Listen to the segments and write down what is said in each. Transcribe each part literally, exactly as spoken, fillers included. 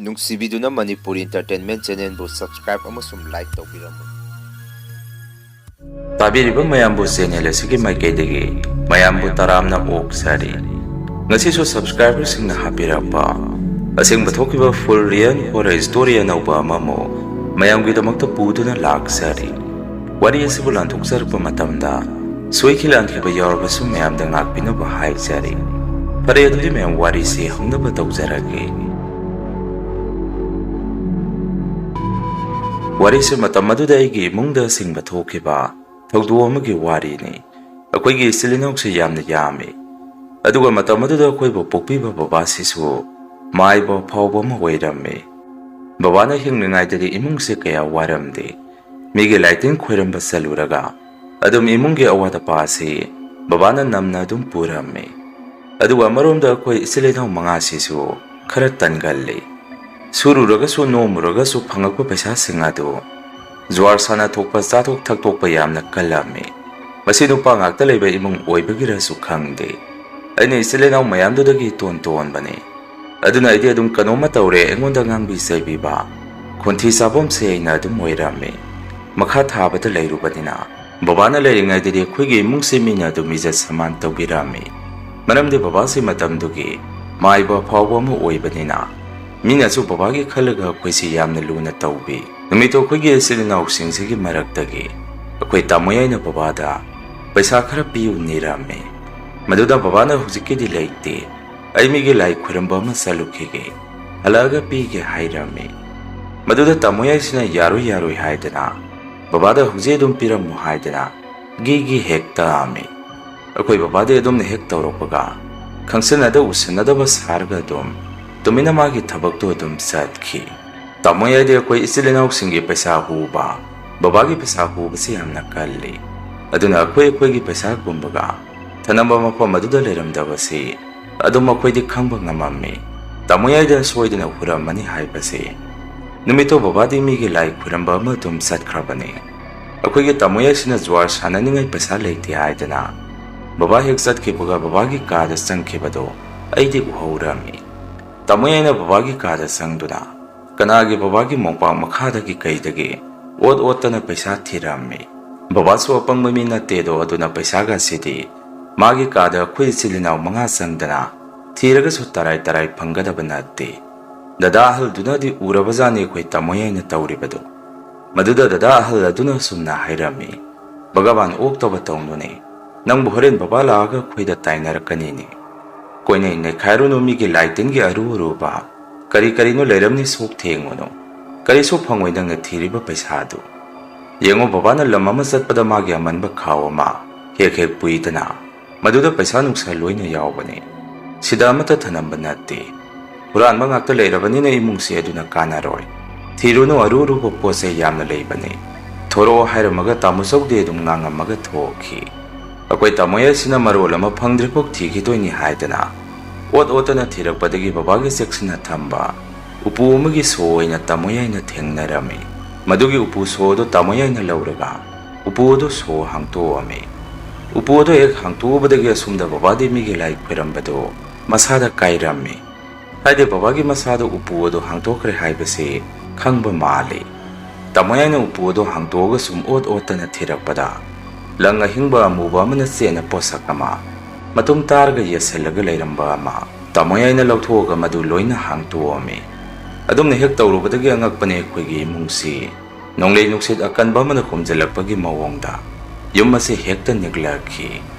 ꯅꯨꯡꯁꯤꯕꯤꯗꯨꯅ Manipur Entertainment Channelꯕꯨ subscribe ꯑꯃꯁꯨꯡ like ꯇꯧꯕꯤꯔꯝꯃꯨ꯫ ꯇꯥꯕꯤꯔꯤꯕ ꯃꯌꯥꯝꯕꯨ channel ꯑꯁꯤꯒꯤ ꯃꯥꯏꯀꯩꯗꯒꯤ ꯃꯌꯥꯝꯕꯨ ꯇꯔꯥꯝꯅ ꯑꯣꯛꯆꯔꯤ꯫ ꯉꯁꯤꯁꯨ subscriberꯁꯤꯡꯅ ꯍꯥꯞꯄꯤꯔꯛꯄ ꯑꯁꯦꯡꯕ ꯊꯣꯛꯈꯤꯕ full real horror story ꯑꯅꯧꯕ ꯑꯃꯃꯨꯛ ꯃꯌꯥꯝꯒꯤꯗꯃꯛꯇ ꯄꯨꯗꯨꯅ ꯂꯥꯛꯆꯔꯤ꯫ ꯋꯥꯔꯤ ꯑꯁꯤꯕꯨ ꯂꯥꯟꯊꯣꯛꯆꯔꯛꯄ ꯃꯇꯝꯗ ꯁꯣꯏꯈꯤ ꯂꯥꯟꯈꯤꯕ ꯌꯥꯎꯔꯕꯁꯨ ꯃꯌꯥꯝꯗ ꯉꯥꯛꯄꯤꯅꯕ ꯍꯥꯏꯖꯔꯤ꯫ ꯐꯔꯦ, ꯑꯗꯨꯗꯤ ꯃꯌꯥꯝ ꯋꯥꯔꯤꯁꯤ ꯍꯧꯅꯕ ꯇꯧꯖꯔꯒꯦ꯫ ꯋꯥꯔꯤꯁꯦ ꯃꯇꯝ ꯑꯗꯨꯗ ꯑꯩꯒꯤ ꯏꯃꯨꯡꯗ ꯑꯁꯦꯡꯕ ꯊꯣꯛꯈꯤꯕ ꯊꯧꯗꯣꯛ ꯑꯃꯒꯤ ꯋꯥꯔꯤꯅꯤ꯫ ꯑꯩꯈꯣꯏꯒꯤ ꯏꯆꯤꯜ ꯏꯅꯥꯎꯁꯦ ꯌꯥꯝꯅ ꯌꯥꯝꯃꯤ꯫ ꯑꯗꯨꯒ ꯃꯇꯝ ꯑꯗꯨꯗ ꯑꯩꯈꯣꯏꯕꯨ ꯄꯣꯛꯄꯤꯕ ꯕꯕꯥꯁꯤꯁꯨ ꯃꯥꯏꯕ ꯐꯥꯎꯕ ꯑꯃ ꯑꯣꯏꯔꯝꯃꯤ꯫ ꯕꯕꯥꯅ ꯍꯤꯡꯂꯤꯉꯩꯗꯗꯤ ꯏꯃꯨꯡꯁꯦ ꯀꯌꯥ ꯋꯥꯔꯝꯗꯦ꯫ ꯃꯤꯒꯤ ꯂꯥꯏꯇꯤꯟ ꯈꯣꯏꯔꯝꯕ ꯆꯠꯂꯨꯔꯒ ꯑꯗꯨꯝ ꯏꯃꯨꯡꯒꯤ ꯑꯋꯥꯠ ꯑꯄꯥ ꯑꯁꯤ ꯕꯕꯥꯅ ꯅꯝꯅ ꯑꯗꯨꯝ ꯄꯨꯔꯝꯃꯤ꯫ ꯑꯗꯨꯒ ꯑꯃꯔꯣꯝꯗ ꯑꯩꯈꯣꯏ ꯏꯆꯤꯜ ꯏꯅꯥꯎ ꯃꯉꯥꯁꯤꯁꯨ ꯈꯔ ꯇꯟꯒꯜꯂꯤ꯫ ꯁꯨꯔꯨꯔꯒꯁꯨ ꯅꯣꯝꯃꯨꯔꯒꯁꯨ ꯐꯪꯉꯛꯄ ꯄꯩꯁꯥꯁꯤꯡ ꯑꯗꯨ ꯖꯨꯋꯥꯔ ꯁꯥꯟꯅ ꯊꯣꯛꯄ, ꯆꯥꯊꯣꯛ ꯊꯛꯇꯣꯛꯄ ꯌꯥꯝꯅ ꯀꯜꯂꯝꯃꯤ꯫ ꯃꯁꯤ ꯅꯨꯄꯥ ꯉꯥꯛꯇ ꯂꯩꯕ ꯏꯃꯨꯡ ꯑꯣꯏꯕꯒꯤꯔꯁꯨ ꯈꯪꯗꯦ, ꯑꯩꯅ ꯏꯆꯤꯜ ꯏꯅꯥꯎ ꯃꯌꯥꯝꯗꯨꯗꯒꯤ ꯏꯇꯣꯟ ꯇꯣꯟꯕꯅꯤ꯫ ꯑꯗꯨꯅ ꯑꯩꯗꯤ ꯑꯗꯨꯝ ꯀꯩꯅꯣꯝꯃ ꯇꯧꯔꯦ, ꯑꯩꯉꯣꯟꯗ ꯉꯥꯡꯕꯤ ꯆꯩꯕꯤꯕ, ꯈꯣꯟꯊꯤ ꯆꯥꯐꯝꯁꯦ ꯑꯩꯅ ꯑꯗꯨꯝ ꯑꯣꯏꯔꯝꯃꯤ꯫ ꯃꯈꯥ ꯊꯥꯕꯗ ꯂꯩꯔꯨꯕꯅꯤꯅ ꯕꯕꯥꯅ ꯂꯩꯔꯤꯉꯩꯗꯗꯤ ꯑꯩꯈꯣꯏꯒꯤ ꯏꯃꯨꯡꯁꯤ ꯃꯤꯅ ꯑꯗꯨꯝ ꯏꯖꯠ ꯁꯃꯥꯟ ꯇꯧꯕꯤꯔꯝꯃꯤ꯫ ꯃꯔꯝꯗꯤ ꯕꯕꯥꯁꯤ ꯃꯇꯝꯗꯨꯒꯤ ꯃꯥꯏꯕ ꯐꯥꯎꯕ ꯑꯃ ꯑꯣꯏꯕꯅꯤꯅ ꯃꯤꯅꯁꯨ ꯕꯕꯥꯒꯤ ꯈꯜꯂꯒ ꯑꯩꯈꯣꯏꯁꯤ ꯌꯥꯝꯅ ꯂꯨꯅ ꯇꯧꯕꯤ꯫ ꯅꯨꯃꯤꯠꯇꯣ ꯑꯩꯈꯣꯏꯒꯤ ꯏꯆꯤꯜ ꯏꯅꯥꯎꯁꯤꯡꯁꯤꯒꯤ ꯃꯔꯛꯇꯒꯤ ꯑꯩꯈꯣꯏ ꯇꯥꯃꯣ ꯌꯥꯏꯅ ꯕꯕꯥꯗ ꯄꯩꯁꯥ ꯈꯔ ꯄꯤꯌꯨ ꯅꯤꯔꯝꯃꯤ꯫ ꯃꯗꯨꯗ ꯕꯕꯥꯅ ꯍꯧꯖꯤꯛꯀꯤꯗꯤ ꯂꯩꯇꯦ, ꯑꯩ ꯃꯤꯒꯤ ꯂꯥꯏ ꯈꯣꯏꯔꯝꯕ ꯑꯃ ꯆꯠꯂꯨꯈꯤꯒꯦ, ꯍꯜꯂꯛꯑꯒ ꯄꯤꯒꯦ ꯍꯥꯏꯔꯝꯃꯤ꯫ ꯃꯗꯨꯗ ꯇꯥꯃꯣ ꯌꯥꯏꯁꯤꯅ ꯌꯥꯔꯣꯏ ꯌꯥꯔꯣꯏ ꯍꯥꯏꯗꯅ ꯕꯕꯥꯗ ꯍꯧꯖꯤꯛ ꯑꯗꯨꯝ ꯄꯤꯔꯝꯃꯨ ꯍꯥꯏꯗꯅ ꯒꯤ ꯒꯤ ꯍꯦꯛ ꯇꯛꯑꯝꯃꯤ꯫ ꯑꯩꯈꯣꯏ ꯕꯕꯥꯗꯤ ꯑꯗꯨꯝꯅ ꯍꯦꯛ ꯇꯧꯔꯛꯄꯒ ꯈꯪꯁꯟꯅꯗ ꯎꯁꯟꯅꯗꯕ ꯁꯥꯔꯒ ꯑꯗꯨꯝ ꯇꯨꯃꯤꯟꯅ ꯃꯥꯒꯤ ꯊꯕꯛꯇꯣ ꯑꯗꯨꯝ ꯆꯠꯈꯤ꯫ ꯇꯥꯃꯣ ꯌꯥꯏꯗꯤ ꯑꯩꯈꯣꯏ ꯏꯆꯤꯜ ꯏꯅꯥꯎꯁꯤꯡꯒꯤ ꯄꯩꯁꯥ ꯍꯨꯕ, ꯕꯕꯥꯒꯤ ꯄꯩꯁꯥ ꯍꯨꯕꯁꯤ ꯌꯥꯝꯅ ꯀꯜꯂꯤ꯫ ꯑꯗꯨꯅ ꯑꯩꯈꯣꯏ ꯑꯩꯈꯣꯏꯒꯤ ꯄꯩꯁꯥ ꯄꯨꯝꯕꯒ ꯊꯅꯝꯕ ꯃꯐꯝ ꯑꯗꯨꯗ ꯂꯩꯔꯝꯗꯕꯁꯤ ꯑꯗꯨꯝ ꯑꯩꯈꯣꯏꯗꯤ ꯈꯪꯕ ꯉꯝꯃꯝꯃꯤ꯫ ꯇꯥꯃꯣ ꯌꯥꯏꯗ ꯁꯣꯏꯗꯅ ꯍꯨꯔꯝꯃꯅꯤ ꯍꯥꯏꯕꯁꯤ꯫ ꯅꯨꯃꯤꯠꯇꯣ ꯕꯕꯥꯗꯤ ꯃꯤꯒꯤ ꯂꯥꯏ ꯈꯨꯔꯝꯕ ꯑꯃ ꯑꯗꯨꯝ ꯆꯠꯈ꯭ꯔꯕꯅꯤ꯫ ꯑꯩꯈꯣꯏꯒꯤ ꯇꯥꯃꯣ ꯌꯥꯏꯁꯤꯅ ꯖꯨꯋꯥꯔ ꯁꯥꯟꯅꯅꯤꯡꯉꯥꯏ ꯄꯩꯁꯥ ꯂꯩꯇꯦ ꯍꯥꯏꯗꯅ ꯕꯕꯥ ꯍꯦꯛ ꯆꯠꯈꯤꯕꯒ ꯕꯕꯥꯒꯤ ꯀꯥꯗ ꯆꯪꯈꯤꯕꯗꯣ ꯑꯩꯗꯤ ꯎꯍꯧꯔꯝꯃꯤ꯫ ꯇꯥꯃꯣꯌꯥꯏꯅ ꯕꯕꯥꯒꯤ ꯀꯥꯗ ꯆꯪꯗꯨꯅ ꯀꯅꯥꯒꯤ ꯕꯕꯥꯒꯤ ꯃꯣꯝꯄꯥꯛ ꯃꯈꯥꯗꯒꯤ ꯀꯩꯗꯒꯤ ꯑꯣꯠ ꯑꯣꯠꯇꯅ ꯄꯩꯁꯥ ꯊꯤꯔꯝꯃꯤ꯫ ꯕꯕꯥꯁꯨ ꯑꯄꯪꯕ ꯃꯤ ꯅꯠꯇꯦꯗꯣ, ꯑꯗꯨꯅ ꯄꯩꯁꯥꯒꯁꯤꯗꯤ ꯃꯥꯒꯤ ꯀꯥꯗ ꯑꯩꯈꯣꯏ ꯏꯆꯤꯜ ꯏꯅꯥꯎ ꯃꯉꯥ ꯆꯪꯗꯅ ꯊꯤꯔꯒꯁꯨ ꯇꯔꯥꯏ ꯇꯔꯥꯏ ꯐꯪꯒꯗꯕ ꯅꯠꯇꯦ꯫ ꯗꯗꯥ ꯑꯍꯜꯗꯨꯅꯗꯤ ꯎꯔꯕꯖꯥꯠꯅꯤ ꯑꯩꯈꯣꯏ ꯇꯥꯃꯣꯌꯥꯏꯅ ꯇꯧꯔꯤꯕꯗꯨ꯫ ꯃꯗꯨꯗ ꯗꯗꯥ ꯑꯍꯜ ꯑꯗꯨꯅ ꯑꯁꯨꯝꯅ ꯍꯥꯏꯔꯝꯃꯤ, "ꯚꯒꯕꯥꯟ ꯑꯣꯛꯇꯕ ꯇꯧꯅꯨꯅꯦ, ꯅꯪꯕꯨ ꯍꯣꯔꯦꯟ ꯕꯕꯥ ꯂꯥꯛꯑꯒ ꯑꯩꯈꯣꯏꯗ ꯇꯥꯏꯅꯔꯛꯀꯅꯤꯅꯦ꯫ ꯀꯣꯏꯅꯩ ꯅꯩꯈꯥꯏꯔꯨꯅꯨ ꯃꯤꯒꯤ ꯂꯥꯏꯇꯤꯟꯒꯤ ꯑꯔꯨ ꯑꯔꯨꯕ ꯀꯔꯤ ꯀꯔꯤꯅꯣ ꯂꯩꯔꯝꯅꯤ, ꯁꯣꯛ ꯊꯦꯡꯉꯨꯅꯨ꯫ ꯀꯔꯤꯁꯨ ꯐꯪꯉꯣꯏ ꯅꯪꯅ ꯊꯤꯔꯤꯕ ꯄꯩꯁꯥꯗꯨ꯫ ꯌꯦꯡꯉꯨ, ꯕꯕꯥꯅ ꯂꯝ ꯑꯃ ꯆꯠꯄꯗ ꯃꯥꯒꯤ ꯑꯃꯟꯕ ꯈꯥꯎ ꯑꯃ ꯍꯦꯛ ꯍꯦꯛ ꯄꯨꯏꯗꯅ, ꯃꯗꯨꯗ ꯄꯩꯁꯥ ꯅꯨꯡꯁꯥ ꯂꯣꯏꯅ ꯌꯥꯎꯕꯅꯤ꯫ ꯁꯤꯗ ꯑꯃꯠꯇ ꯊꯅꯝꯕ ꯅꯠꯇꯦ꯫ ꯍꯨꯔꯥꯟꯕ ꯉꯥꯛꯇ ꯂꯩꯔꯕꯅꯤꯅ ꯏꯃꯨꯡꯁꯤ ꯑꯗꯨꯅ ꯀꯥꯟꯅꯔꯣꯏ꯫ ꯊꯤꯔꯨꯅꯨ, ꯑꯔꯨ ꯑꯔꯨꯕ ꯄꯣꯠ ꯆꯩ ꯌꯥꯝꯅ ꯂꯩꯕꯅꯤ꯫ ꯊꯣꯔꯛꯑꯣ ꯍꯥꯏꯔꯝꯃꯒ ꯇꯥꯃꯣ ꯆꯧꯗꯤ ꯑꯗꯨꯝ ꯉꯥꯡꯉꯝꯃꯒ ꯊꯣꯛꯈꯤ꯫ ꯑꯩꯈꯣꯏ ꯇꯥꯃꯣ ꯌꯥꯏꯁꯤꯅ ꯃꯔꯣꯜ ꯑꯃ ꯐꯪꯗ꯭ꯔꯤꯐꯥꯎ ꯊꯤꯈꯤꯗꯣꯏꯅꯤ ꯍꯥꯏꯗꯅ ꯑꯣꯠ ꯑꯣꯠꯇꯅ ꯊꯤꯔꯛꯄꯗꯒꯤ ꯕꯕꯥꯒꯤ ꯆꯦꯛꯁꯤꯟꯅ ꯊꯝꯕ ꯎꯄꯨ ꯑꯃꯒꯤ ꯁꯣ ꯑꯣꯏꯅ ꯇꯥꯃꯣ ꯌꯥꯏꯅ ꯊꯦꯡꯅꯔꯝꯃꯤ꯫ ꯃꯗꯨꯒꯤ ꯎꯄꯨ ꯁꯣ ꯑꯗꯨ ꯇꯥꯃꯣ ꯌꯥꯏꯅ ꯂꯧꯔꯒ ꯎꯄꯨ ꯑꯗꯨ ꯁꯣ ꯍꯥꯡꯇꯣꯛꯑꯝꯃꯤ꯫ ꯎꯄꯨ ꯑꯗꯨ ꯍꯦꯛ ꯍꯥꯡꯇꯣꯛꯎꯕꯗꯒꯤ ꯑꯁꯣꯝꯗ ꯕꯕꯥꯗꯤ ꯃꯤꯒꯤ ꯂꯥꯏ ꯈꯣꯏꯔꯝꯕꯗꯨ ꯃꯁꯥꯗ ꯀꯥꯏꯔꯝꯃꯤ꯫ ꯍꯥꯏꯗꯤ ꯕꯕꯥꯒꯤ ꯃꯁꯥꯗ ꯎꯄꯨ ꯑꯗꯨ ꯍꯥꯡꯇꯣꯛꯈ꯭ꯔꯦ ꯍꯥꯏꯕꯁꯤ ꯈꯪꯕ ꯃꯥꯜꯂꯤ꯫ ꯇꯥꯃꯣ ꯌꯥꯏꯅ ꯎꯄꯨ ꯑꯗꯨ ꯍꯥꯡꯇꯣꯛꯑꯒ ꯁꯨꯝ ꯑꯣꯠ ꯑꯣꯠꯇꯅ ꯊꯤꯔꯛꯄꯗ ꯂꯪ ꯑꯍꯤꯡꯕ ꯑꯃꯨꯕ ꯑꯃꯅ ꯆꯦꯠꯅ ꯄꯣꯠꯁꯛ ꯑꯃ ꯃꯇꯨꯝ ꯇꯥꯔꯒ ꯌꯦꯠꯁꯤꯜꯂꯒ ꯂꯩꯔꯝꯕ ꯑꯃ ꯇꯥꯃꯣ ꯌꯥꯏꯅ ꯂꯧꯊꯣꯛꯑꯒ ꯃꯗꯨ ꯂꯣꯏꯅ ꯍꯥꯡꯇꯣꯛꯑꯝꯃꯤ꯫ ꯑꯗꯨꯝꯅ ꯍꯦꯛ ꯇꯧꯔꯨꯕꯗꯒꯤ ꯑꯉꯛꯄꯅꯦ ꯑꯩꯈꯣꯏꯒꯤ ꯏꯃꯨꯡꯁꯤ ꯅꯣꯡꯂꯩ ꯅꯨꯡꯁꯤꯠ ꯑꯀꯟꯕ ꯑꯃꯅ ꯍꯨꯝꯖꯤꯜꯂꯛꯄꯒꯤ ꯃꯑꯣꯡꯗ ꯌꯨꯝ ꯑꯁꯤ ꯍꯦꯛꯇ ꯅꯤꯛꯂꯛꯈꯤ꯫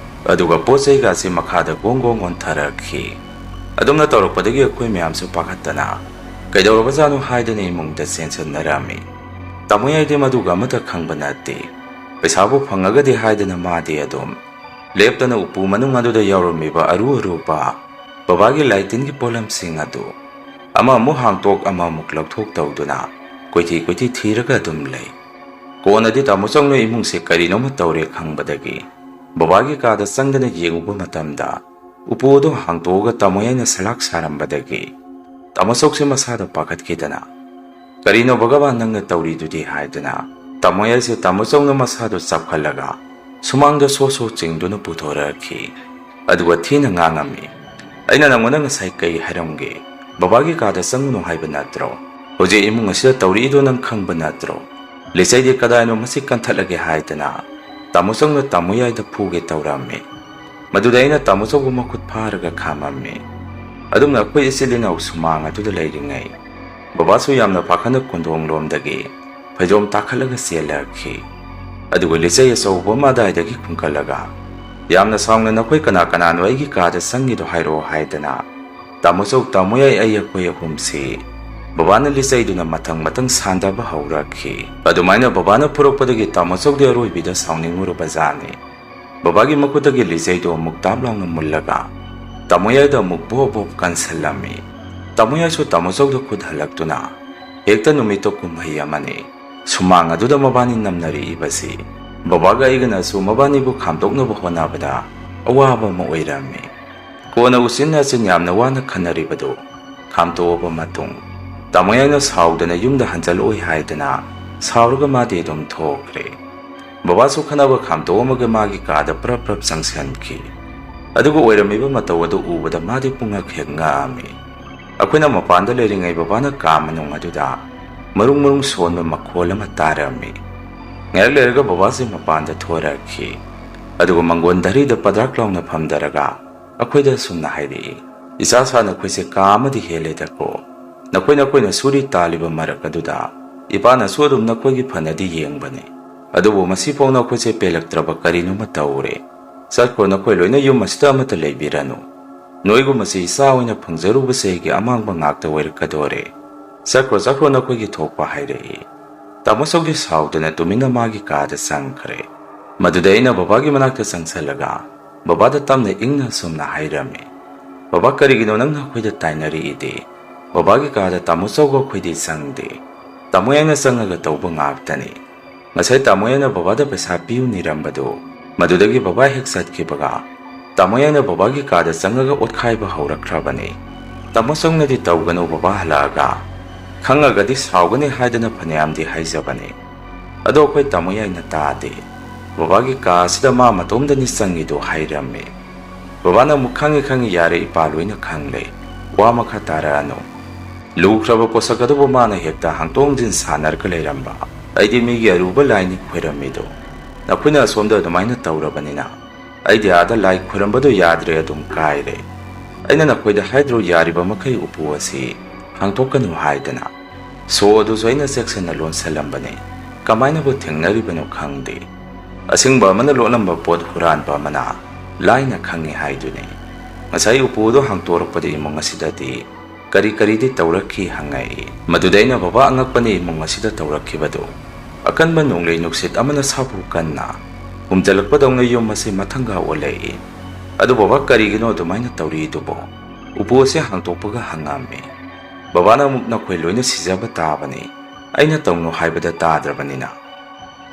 ꯑꯗꯨꯒ ꯄꯣꯠ ꯆꯩꯒꯁꯤ ꯃꯈꯥꯗ ꯒꯣꯡ ꯒꯣꯡ ꯑꯣꯟꯊꯔꯛꯈꯤ꯫ ꯑꯗꯨꯝꯅ ꯇꯧꯔꯛꯄꯗꯒꯤ ꯑꯩꯈꯣꯏ ꯃꯌꯥꯝꯁꯨ ꯄꯥꯈꯠꯇꯅ ꯀꯩꯗꯧꯔꯕꯖꯥꯠꯅꯣ ꯍꯥꯏꯗꯅ ꯏꯃꯨꯡꯗ ꯆꯦꯟꯁꯤꯟꯅꯔꯝꯃꯤ꯫ ꯇꯥꯃꯣ ꯌꯥꯏꯗꯤ ꯃꯗꯨꯒ ꯑꯃꯠꯇ ꯈꯪꯕ ꯅꯠꯇꯦ꯫ ꯄꯩꯁꯥꯕꯨ ꯐꯪꯉꯒꯗꯤ ꯍꯥꯏꯗꯅ ꯃꯥꯗꯤ ꯑꯗꯨꯝ ꯂꯦꯞꯇꯅ ꯎꯄꯨ ꯃꯅꯨꯡ ꯑꯗꯨꯗ ꯌꯥꯎꯔꯝꯃꯤꯕ ꯑꯔꯨ ꯑꯔꯨꯕ ꯕꯕꯥꯒꯤ ꯂꯥꯏꯇꯤꯟꯒꯤ ꯄꯣꯠꯂꯝꯁꯤꯡ ꯑꯗꯨ ꯑꯃꯃꯨꯛ ꯍꯥꯡꯇꯣꯛ ꯑꯃꯃꯨꯛ ꯂꯧꯊꯣꯛ ꯇꯧꯗꯨꯅ ꯀꯣꯏꯊꯤ ꯀꯣꯏꯊꯤ ꯊꯤꯔꯒ ꯑꯗꯨꯝ ꯂꯩ꯫ ꯀꯣꯟꯅꯗꯤ ꯇꯥꯃꯣ ꯆꯧꯅ ꯏꯃꯨꯡꯁꯦ ꯀꯔꯤꯅꯣꯃ ꯇꯧꯔꯦ ꯈꯪꯕꯗꯒꯤ ꯕꯕꯥꯒꯤ ꯀꯥꯗ ꯆꯪꯗꯅ ꯌꯦꯡꯉꯨꯕ ꯃꯇꯝꯗ ꯎꯄꯨ ꯑꯗꯨ ꯍꯥꯡꯇꯣꯛꯑꯒ ꯇꯥꯃꯣ ꯌꯥꯏꯅ ꯁꯂꯥꯛ ꯁꯥꯔꯝꯕꯗꯒꯤ ꯇꯥꯃꯣ ꯆꯧꯁꯦ ꯃꯁꯥꯗ ꯄꯥꯈꯠꯈꯤꯗꯅ, "ꯀꯔꯤꯅꯣ ꯚꯒꯕꯥꯟ ꯅꯪꯅ ꯇꯧꯔꯤꯗꯨꯗꯤ?" ꯍꯥꯏꯗꯨꯅ ꯇꯥꯃꯣ ꯌꯥꯏꯁꯦ ꯇꯥꯃꯣ ꯆꯧꯅ ꯃꯁꯥꯗꯨ ꯆꯞꯈꯠꯂꯒ ꯁꯨꯃꯥꯡꯗ ꯁꯣ ꯁꯣ ꯆꯤꯡꯗꯨꯅ ꯄꯨꯊꯣꯔꯛꯈꯤ꯫ ꯑꯗꯨꯒ ꯊꯤꯅ ꯉꯥꯡꯉꯝꯃꯤ, "ꯑꯩꯅ ꯅꯪꯉꯣꯟꯗ ꯉꯁꯥꯏ ꯀꯩ ꯍꯥꯏꯔꯝꯒꯦ? "ꯕꯕꯥꯒꯤ ꯀꯥꯗ ꯆꯪꯉꯨꯅꯨ ꯍꯥꯏꯕ ꯅꯠꯇ꯭ꯔꯣ? ꯍꯧꯖꯤꯛ ꯏꯃꯨꯡ ꯑꯁꯤꯗ ꯇꯧꯔꯤꯗꯣ ꯅꯪ ꯈꯪꯕ ꯅꯠꯇ꯭ꯔꯣ?" ꯂꯤꯆꯩꯗꯤ ꯀꯗꯥꯏꯅꯣ ꯃꯁꯤ ꯀꯟꯊꯠꯂꯒꯦ ꯍꯥꯏꯗꯅ ꯇꯥꯃꯣ ꯆꯧꯅ ꯇꯥꯃꯣ ꯌꯥꯏꯗ ꯐꯨꯒꯦ ꯇꯧꯔꯝꯃꯤ꯫ ꯃꯗꯨꯗ ꯑꯩꯅ ꯇꯥꯃꯣ ꯆꯧꯕꯨ ꯃꯈꯨꯠ ꯐꯥꯔꯒ ꯈꯥꯝꯃꯝꯃꯤ꯫ ꯑꯗꯨꯝꯅ ꯑꯩꯈꯣꯏ ꯏꯆꯤꯜ ꯏꯅꯥꯎ ꯁꯨꯃꯥꯡ ꯑꯗꯨꯗ ꯂꯩꯔꯤꯉꯩ, ꯕꯕꯥꯁꯨ ꯌꯥꯝꯅ ꯄꯥꯈꯠꯅ ꯀꯣꯟꯊꯣꯡꯂꯣꯝꯗꯒꯤ ꯐꯩꯖꯣꯝ ꯇꯥꯈꯠꯂꯒ ꯆꯦꯜꯂꯛꯈꯤ꯫ ꯑꯗꯨꯒ ꯂꯤꯆꯩ ꯑꯆꯧꯕ ꯑꯃ ꯑꯗꯥꯏꯗꯒꯤ ꯈꯨꯟꯒꯠꯂꯒ, "ꯌꯥꯝꯅ ꯁꯥꯎꯅ ꯅꯈꯣꯏ ꯀꯅꯥ ꯀꯅꯥꯅꯣ ꯑꯩꯒꯤ ꯀꯥꯗ ꯆꯪꯉꯤꯗꯣ ꯍꯥꯏꯔꯛꯑꯣ" ꯍꯥꯏꯗꯅ ꯇꯥꯃꯣ ꯆꯧ, ꯇꯥꯃꯣ ꯌꯥꯏ, ꯑꯩ, ꯑꯩꯈꯣꯏ ꯑꯍꯨꯝꯁꯤ ꯕꯕꯥꯅ ꯂꯤꯆꯩꯗꯨꯅ ꯃꯊꯪ ꯃꯊꯪ ꯁꯥꯟꯗꯕ ꯍꯧꯔꯛꯈꯤ꯫ ꯑꯗꯨꯃꯥꯏꯅ ꯕꯕꯥꯅ ꯐꯨꯔꯛꯄꯗꯒꯤ ꯇꯥꯃꯣ ꯆꯧꯗꯤ ꯑꯔꯣꯏꯕꯤꯗ ꯁꯥꯎꯅꯤꯡꯉꯨꯔꯕ ꯖꯥꯠꯅꯤ꯫ ꯕꯕꯥꯒꯤ ꯃꯈꯨꯠꯇꯒꯤ ꯂꯤꯆꯩꯗꯨ ꯑꯃꯨꯛ ꯇꯥꯞ ꯂꯥꯎꯅ ꯃꯨꯜꯂꯒ ꯇꯥꯃꯣ ꯌꯥꯏꯗ ꯑꯃꯨꯛ ꯕꯣꯞ ꯕꯣꯞ ꯀꯟꯁꯤꯜꯂꯝꯃꯤ꯫ ꯇꯥꯃꯣ ꯌꯥꯏꯁꯨ ꯇꯥꯃꯣ ꯆꯧꯗ ꯈꯨꯠ ꯍꯜꯂꯛꯇꯨꯅ, "ꯍꯦꯛꯇ ꯅꯨꯃꯤꯠꯇꯣ ꯀꯨꯝꯍꯩ ꯑꯃꯅꯤ꯫ ꯁꯨꯃꯥꯡ ꯑꯗꯨꯗ ꯃꯕꯥꯅꯤ ꯅꯝꯅꯔꯛꯏꯕꯁꯤ ꯕꯕꯥꯒ ꯑꯩꯒꯅꯁꯨ ꯃꯕꯥꯅꯤꯕꯨ ꯈꯥꯝꯗꯣꯛꯅꯕ ꯍꯣꯠꯅꯕꯗ ꯑꯋꯥꯕ ꯑꯃ ꯑꯣꯏꯔꯝꯃꯤ"꯫ ꯀꯣꯟꯅ ꯎꯆꯤꯟ ꯅꯥꯆꯤꯟ ꯌꯥꯝꯅ ꯋꯥꯅ ꯈꯟꯅꯔꯤꯕꯗꯨ ꯈꯥꯝꯇꯣꯛꯑꯕ ꯃꯇꯨꯡ, ꯇꯥꯃꯣ ꯌꯥꯏꯅ ꯁꯥꯎꯗꯅ ꯌꯨꯝꯗ ꯍꯟꯖꯜꯂꯛꯑꯣꯏ ꯍꯥꯏꯗꯅ ꯁꯥꯎꯔꯒ ꯃꯥꯗꯤ ꯑꯗꯨꯝ ꯊꯣꯛꯈ꯭ꯔꯦ꯫ ꯕꯕꯥꯁꯨ ꯈꯠꯅꯕ ꯈꯥꯝꯇꯣꯛꯑꯝꯃꯒ ꯃꯥꯒꯤ ꯀꯥꯗ ꯄ꯭ꯔꯞ ꯄ꯭ꯔꯞ ꯆꯪꯁꯤꯟꯈꯤ꯫ ꯑꯗꯨꯒ ꯑꯣꯏꯔꯝꯃꯤꯕ ꯃꯇꯧ ꯑꯗꯨ ꯎꯕꯗ ꯃꯥꯗꯤ ꯄꯨꯡꯉꯛ ꯍꯦꯛ ꯉꯛꯑꯝꯃꯤ꯫ ꯑꯩꯈꯣꯏꯅ ꯃꯄꯥꯟꯗ ꯂꯩꯔꯤꯉꯩ ꯕꯕꯥꯅ ꯀꯥ ꯃꯅꯨꯡ ꯑꯗꯨꯗ ꯃꯔꯨꯡ ꯃꯔꯨꯡ ꯁꯣꯟꯕ ꯃꯈꯣꯜ ꯑꯃ ꯇꯥꯔꯝꯃꯤ꯫ ꯉꯥꯏꯍꯥꯛ ꯂꯩꯔꯒ ꯕꯕꯥꯁꯦ ꯃꯄꯥꯟꯗ ꯊꯣꯔꯛꯈꯤ꯫ ꯑꯗꯨꯒ ꯃꯪꯒꯣꯟ ꯙꯔꯤꯗ ꯄꯗ꯭ꯔꯥꯛ ꯂꯥꯎꯅ ꯐꯝꯊꯔꯒ ꯑꯩꯈꯣꯏꯗ ꯑꯁꯨꯝꯅ ꯍꯥꯏꯔꯛꯏ, "ꯏꯆꯥ ꯁꯥ, ꯅꯈꯣꯏꯁꯦ ꯀꯥ ꯑꯃꯗꯤ ꯍꯦꯜꯂꯦꯗꯀꯣ꯫ ꯅꯈꯣꯏ ꯅꯈꯣꯏꯅ ꯁꯨꯔꯤ ꯇꯥꯜꯂꯤꯕ ꯃꯔꯛ ꯑꯗꯨꯗ ꯏꯄꯥꯅꯁꯨ ꯑꯗꯨꯝ ꯅꯈꯣꯏꯒꯤ ꯐꯅꯗꯤ ꯌꯦꯡꯕꯅꯤ꯫ ꯑꯗꯨꯕꯨ ꯉꯁꯤꯐꯥꯎ ꯅꯈꯣꯏꯁꯦ ꯄꯦꯜꯂꯛꯇ꯭ꯔꯕ ꯀꯔꯤꯅꯣꯃ ꯇꯧꯔꯦ꯫ ꯆꯠꯈ꯭ꯔꯣ, ꯅꯈꯣꯏ ꯂꯣꯏꯅ ꯌꯨꯝ ꯑꯁꯤꯗ ꯑꯃꯠꯇ ꯂꯩꯕꯤꯔꯅꯨ꯫ ꯅꯣꯏꯒꯨꯝꯕꯁꯤ ꯏꯆꯥ ꯑꯣꯏꯅ ꯐꯪꯖꯔꯨꯕꯁꯦ ꯑꯩꯒꯤ ꯑꯃꯥꯡꯕ ꯉꯥꯛꯇ ꯑꯣꯏꯔꯛꯀꯗꯣꯔꯦ꯫ ꯆꯠꯈ꯭ꯔꯣ, ꯆꯠꯈ꯭ꯔꯣ, ꯅꯈꯣꯏꯒꯤ ꯊꯣꯛꯄ" ꯍꯥꯏꯔꯛꯏ꯫ ꯇꯥꯃꯣ ꯆꯧꯗꯤ ꯁꯥꯎꯗꯅ ꯇꯨꯃꯤꯟꯅ ꯃꯥꯒꯤ ꯀꯥꯗ ꯆꯪꯈ꯭ꯔꯦ꯫ ꯃꯗꯨꯗ ꯑꯩꯅ ꯕꯕꯥꯒꯤ ꯃꯅꯥꯛꯇ ꯆꯪꯁꯜꯂꯒ ꯕꯕꯥꯗ ꯇꯞꯅ ꯏꯪꯅ ꯑꯁꯨꯝꯅ ꯍꯥꯏꯔꯝꯃꯤ, "ꯕꯕꯥ, ꯀꯔꯤꯒꯤꯅꯣ ꯅꯪꯅ ꯑꯩꯈꯣꯏꯗ ꯇꯥꯏꯅꯔꯤꯗꯤ? ꯕꯕꯥꯒꯤ ꯀꯥꯗ ꯇꯥꯃꯣ ꯆꯧꯒ ꯑꯩꯈꯣꯏꯗꯤ ꯆꯪꯗꯦ꯫ ꯇꯥꯃꯣ ꯌꯥꯏꯅ ꯆꯪꯉꯒ ꯇꯧꯕ ꯉꯥꯛꯇꯅꯤ꯫ ꯉꯁꯥꯏ ꯇꯥꯃꯣ ꯌꯥꯏꯅ ꯕꯕꯥꯗ ꯄꯩꯁꯥ ꯄꯤꯌꯨ ꯅꯤꯔꯝꯕꯗꯨ, ꯃꯗꯨꯗꯒꯤ ꯕꯕꯥ ꯍꯦꯛ ꯆꯠꯈꯤꯕꯒ ꯇꯥꯃꯣ ꯌꯥꯏꯅ ꯕꯕꯥꯒꯤ ꯀꯥꯗ ꯆꯪꯉꯒ ꯑꯣꯠꯈꯥꯏꯕ ꯍꯧꯔꯛꯈ꯭ꯔꯕꯅꯤ꯫ ꯇꯥꯃꯣ ꯆꯧꯅꯗꯤ ꯇꯧꯒꯅꯨ, ꯕꯕꯥ ꯍꯜꯂꯛꯑꯒ ꯈꯪꯉꯒꯗꯤ ꯁꯥꯎꯒꯅꯤ ꯍꯥꯏꯗꯅ ꯐꯅꯌꯥꯝꯗꯤ ꯍꯥꯏꯖꯕꯅꯤ꯫ ꯑꯗꯣ ꯑꯩꯈꯣꯏ ꯇꯥꯃꯣ ꯌꯥꯏꯅ ꯇꯥꯗꯦ꯫ ꯕꯕꯥꯒꯤ ꯀꯥ ꯑꯁꯤꯗ ꯃꯥ ꯃꯇꯣꯝꯗꯅꯤ ꯆꯪꯉꯤꯗꯣ" ꯍꯥꯏꯔꯝꯃꯤ꯫ ꯕꯕꯥꯅ ꯑꯃꯨꯛ, "ꯈꯪꯉꯤ, ꯈꯪꯉꯤ, ꯌꯥꯔꯦ, ꯏꯄꯥ ꯂꯣꯏꯅ ꯈꯪꯂꯦ꯫ ꯋꯥ ꯃꯈꯥ ꯇꯥꯔꯛꯑꯅꯨ꯫ ꯂꯨꯈ꯭ꯔꯕ ꯄꯣꯠꯁꯛ ꯑꯗꯨꯕꯨ ꯃꯥꯅ ꯍꯦꯛꯇ ꯍꯥꯡꯇꯣꯛ ꯍꯥꯡꯖꯤꯟ ꯁꯥꯟꯅꯔꯒ ꯂꯩꯔꯝꯕ꯫ ꯑꯩꯗꯤ ꯃꯤꯒꯤ ꯑꯔꯨꯕ ꯂꯥꯏꯅꯤ ꯈꯣꯏꯔꯝꯃꯤꯗꯣ꯫ ꯅꯈꯣꯏꯅ ꯑꯁꯣꯝꯗ ꯑꯗꯨꯃꯥꯏꯅ ꯇꯧꯔꯕꯅꯤꯅ ꯑꯩꯗꯤ ꯑꯥꯗ ꯂꯥꯏ ꯈꯣꯏꯔꯝꯕꯗꯣ ꯌꯥꯗ꯭ꯔꯦ, ꯑꯗꯨꯝ ꯀꯥꯏꯔꯦ꯫ ꯑꯩꯅ ꯅꯈꯣꯏꯗ ꯍꯥꯏꯗ꯭ꯔꯣ ꯌꯥꯔꯤꯕ ꯃꯈꯩ ꯎꯄꯨ ꯑꯁꯤ ꯍꯥꯡꯇꯣꯛꯀꯅꯨ ꯍꯥꯏꯗꯅ꯫ ꯁꯣ ꯑꯗꯨꯁꯨ ꯑꯩꯅ ꯆꯦꯛꯁꯤꯟꯅ ꯂꯣꯟꯁꯤꯜꯂꯝꯕꯅꯤ꯫ ꯀꯃꯥꯏꯅꯕꯨ ꯊꯦꯡꯅꯔꯤꯕꯅꯣ ꯈꯪꯗꯦ꯫ ꯑꯁꯤꯡꯕ ꯑꯃꯅ ꯂꯣꯠꯂꯝꯕ ꯄꯣꯠ ꯍꯨꯔꯥꯟꯕ ꯑꯃꯅ ꯂꯥꯏꯅ ꯈꯪꯉꯤ ꯍꯥꯏꯗꯨꯅꯤ꯫ ꯉꯁꯥꯏ ꯎꯄꯨ ꯑꯗꯨ ꯍꯥꯡꯇꯣꯔꯛꯄꯗ ꯏꯃꯨꯡ ꯑꯁꯤꯗꯗꯤ ꯀꯔꯤ ꯀꯔꯤꯗꯤ ꯇꯧꯔꯛꯈꯤ ꯍꯪꯉꯛꯏ꯫ ꯃꯗꯨꯗ ꯑꯩꯅ ꯕꯕꯥ ꯑꯉꯛꯄꯅ ꯏꯃꯨꯡ ꯑꯁꯤꯗ ꯇꯧꯔꯛꯈꯤꯕꯗꯨ꯫ ꯑꯀꯟꯕ ꯅꯣꯡꯂꯩ ꯅꯨꯡꯁꯤꯠ ꯑꯃꯅ ꯁꯥꯐꯨ ꯀꯟꯅ ꯍꯨꯝꯖꯤꯜꯂꯛꯄꯗꯧꯅ ꯌꯨꯝ ꯑꯁꯤ ꯃꯊꯪꯒ ꯑꯣꯜꯂꯛꯏ꯫ ꯑꯗꯨ ꯕꯕꯥ ꯀꯔꯤꯒꯤꯅꯣ ꯑꯗꯨꯃꯥꯏꯅ ꯇꯧꯔꯤꯗꯨꯕꯣ? ꯎꯄꯨ ꯑꯁꯤ ꯍꯥꯡꯇꯣꯛꯄꯒ ꯍꯪꯉꯝꯃꯤ꯫ ꯕꯕꯥꯅ ꯑꯃꯨꯛ ꯅꯈꯣꯏ ꯂꯣꯏꯅ ꯁꯤꯖꯕ ꯇꯥꯕꯅꯤ꯫ ꯑꯩꯅ ꯇꯧꯅꯨ ꯍꯥꯏꯕꯗ ꯇꯥꯗ꯭ꯔꯕꯅꯤꯅ꯫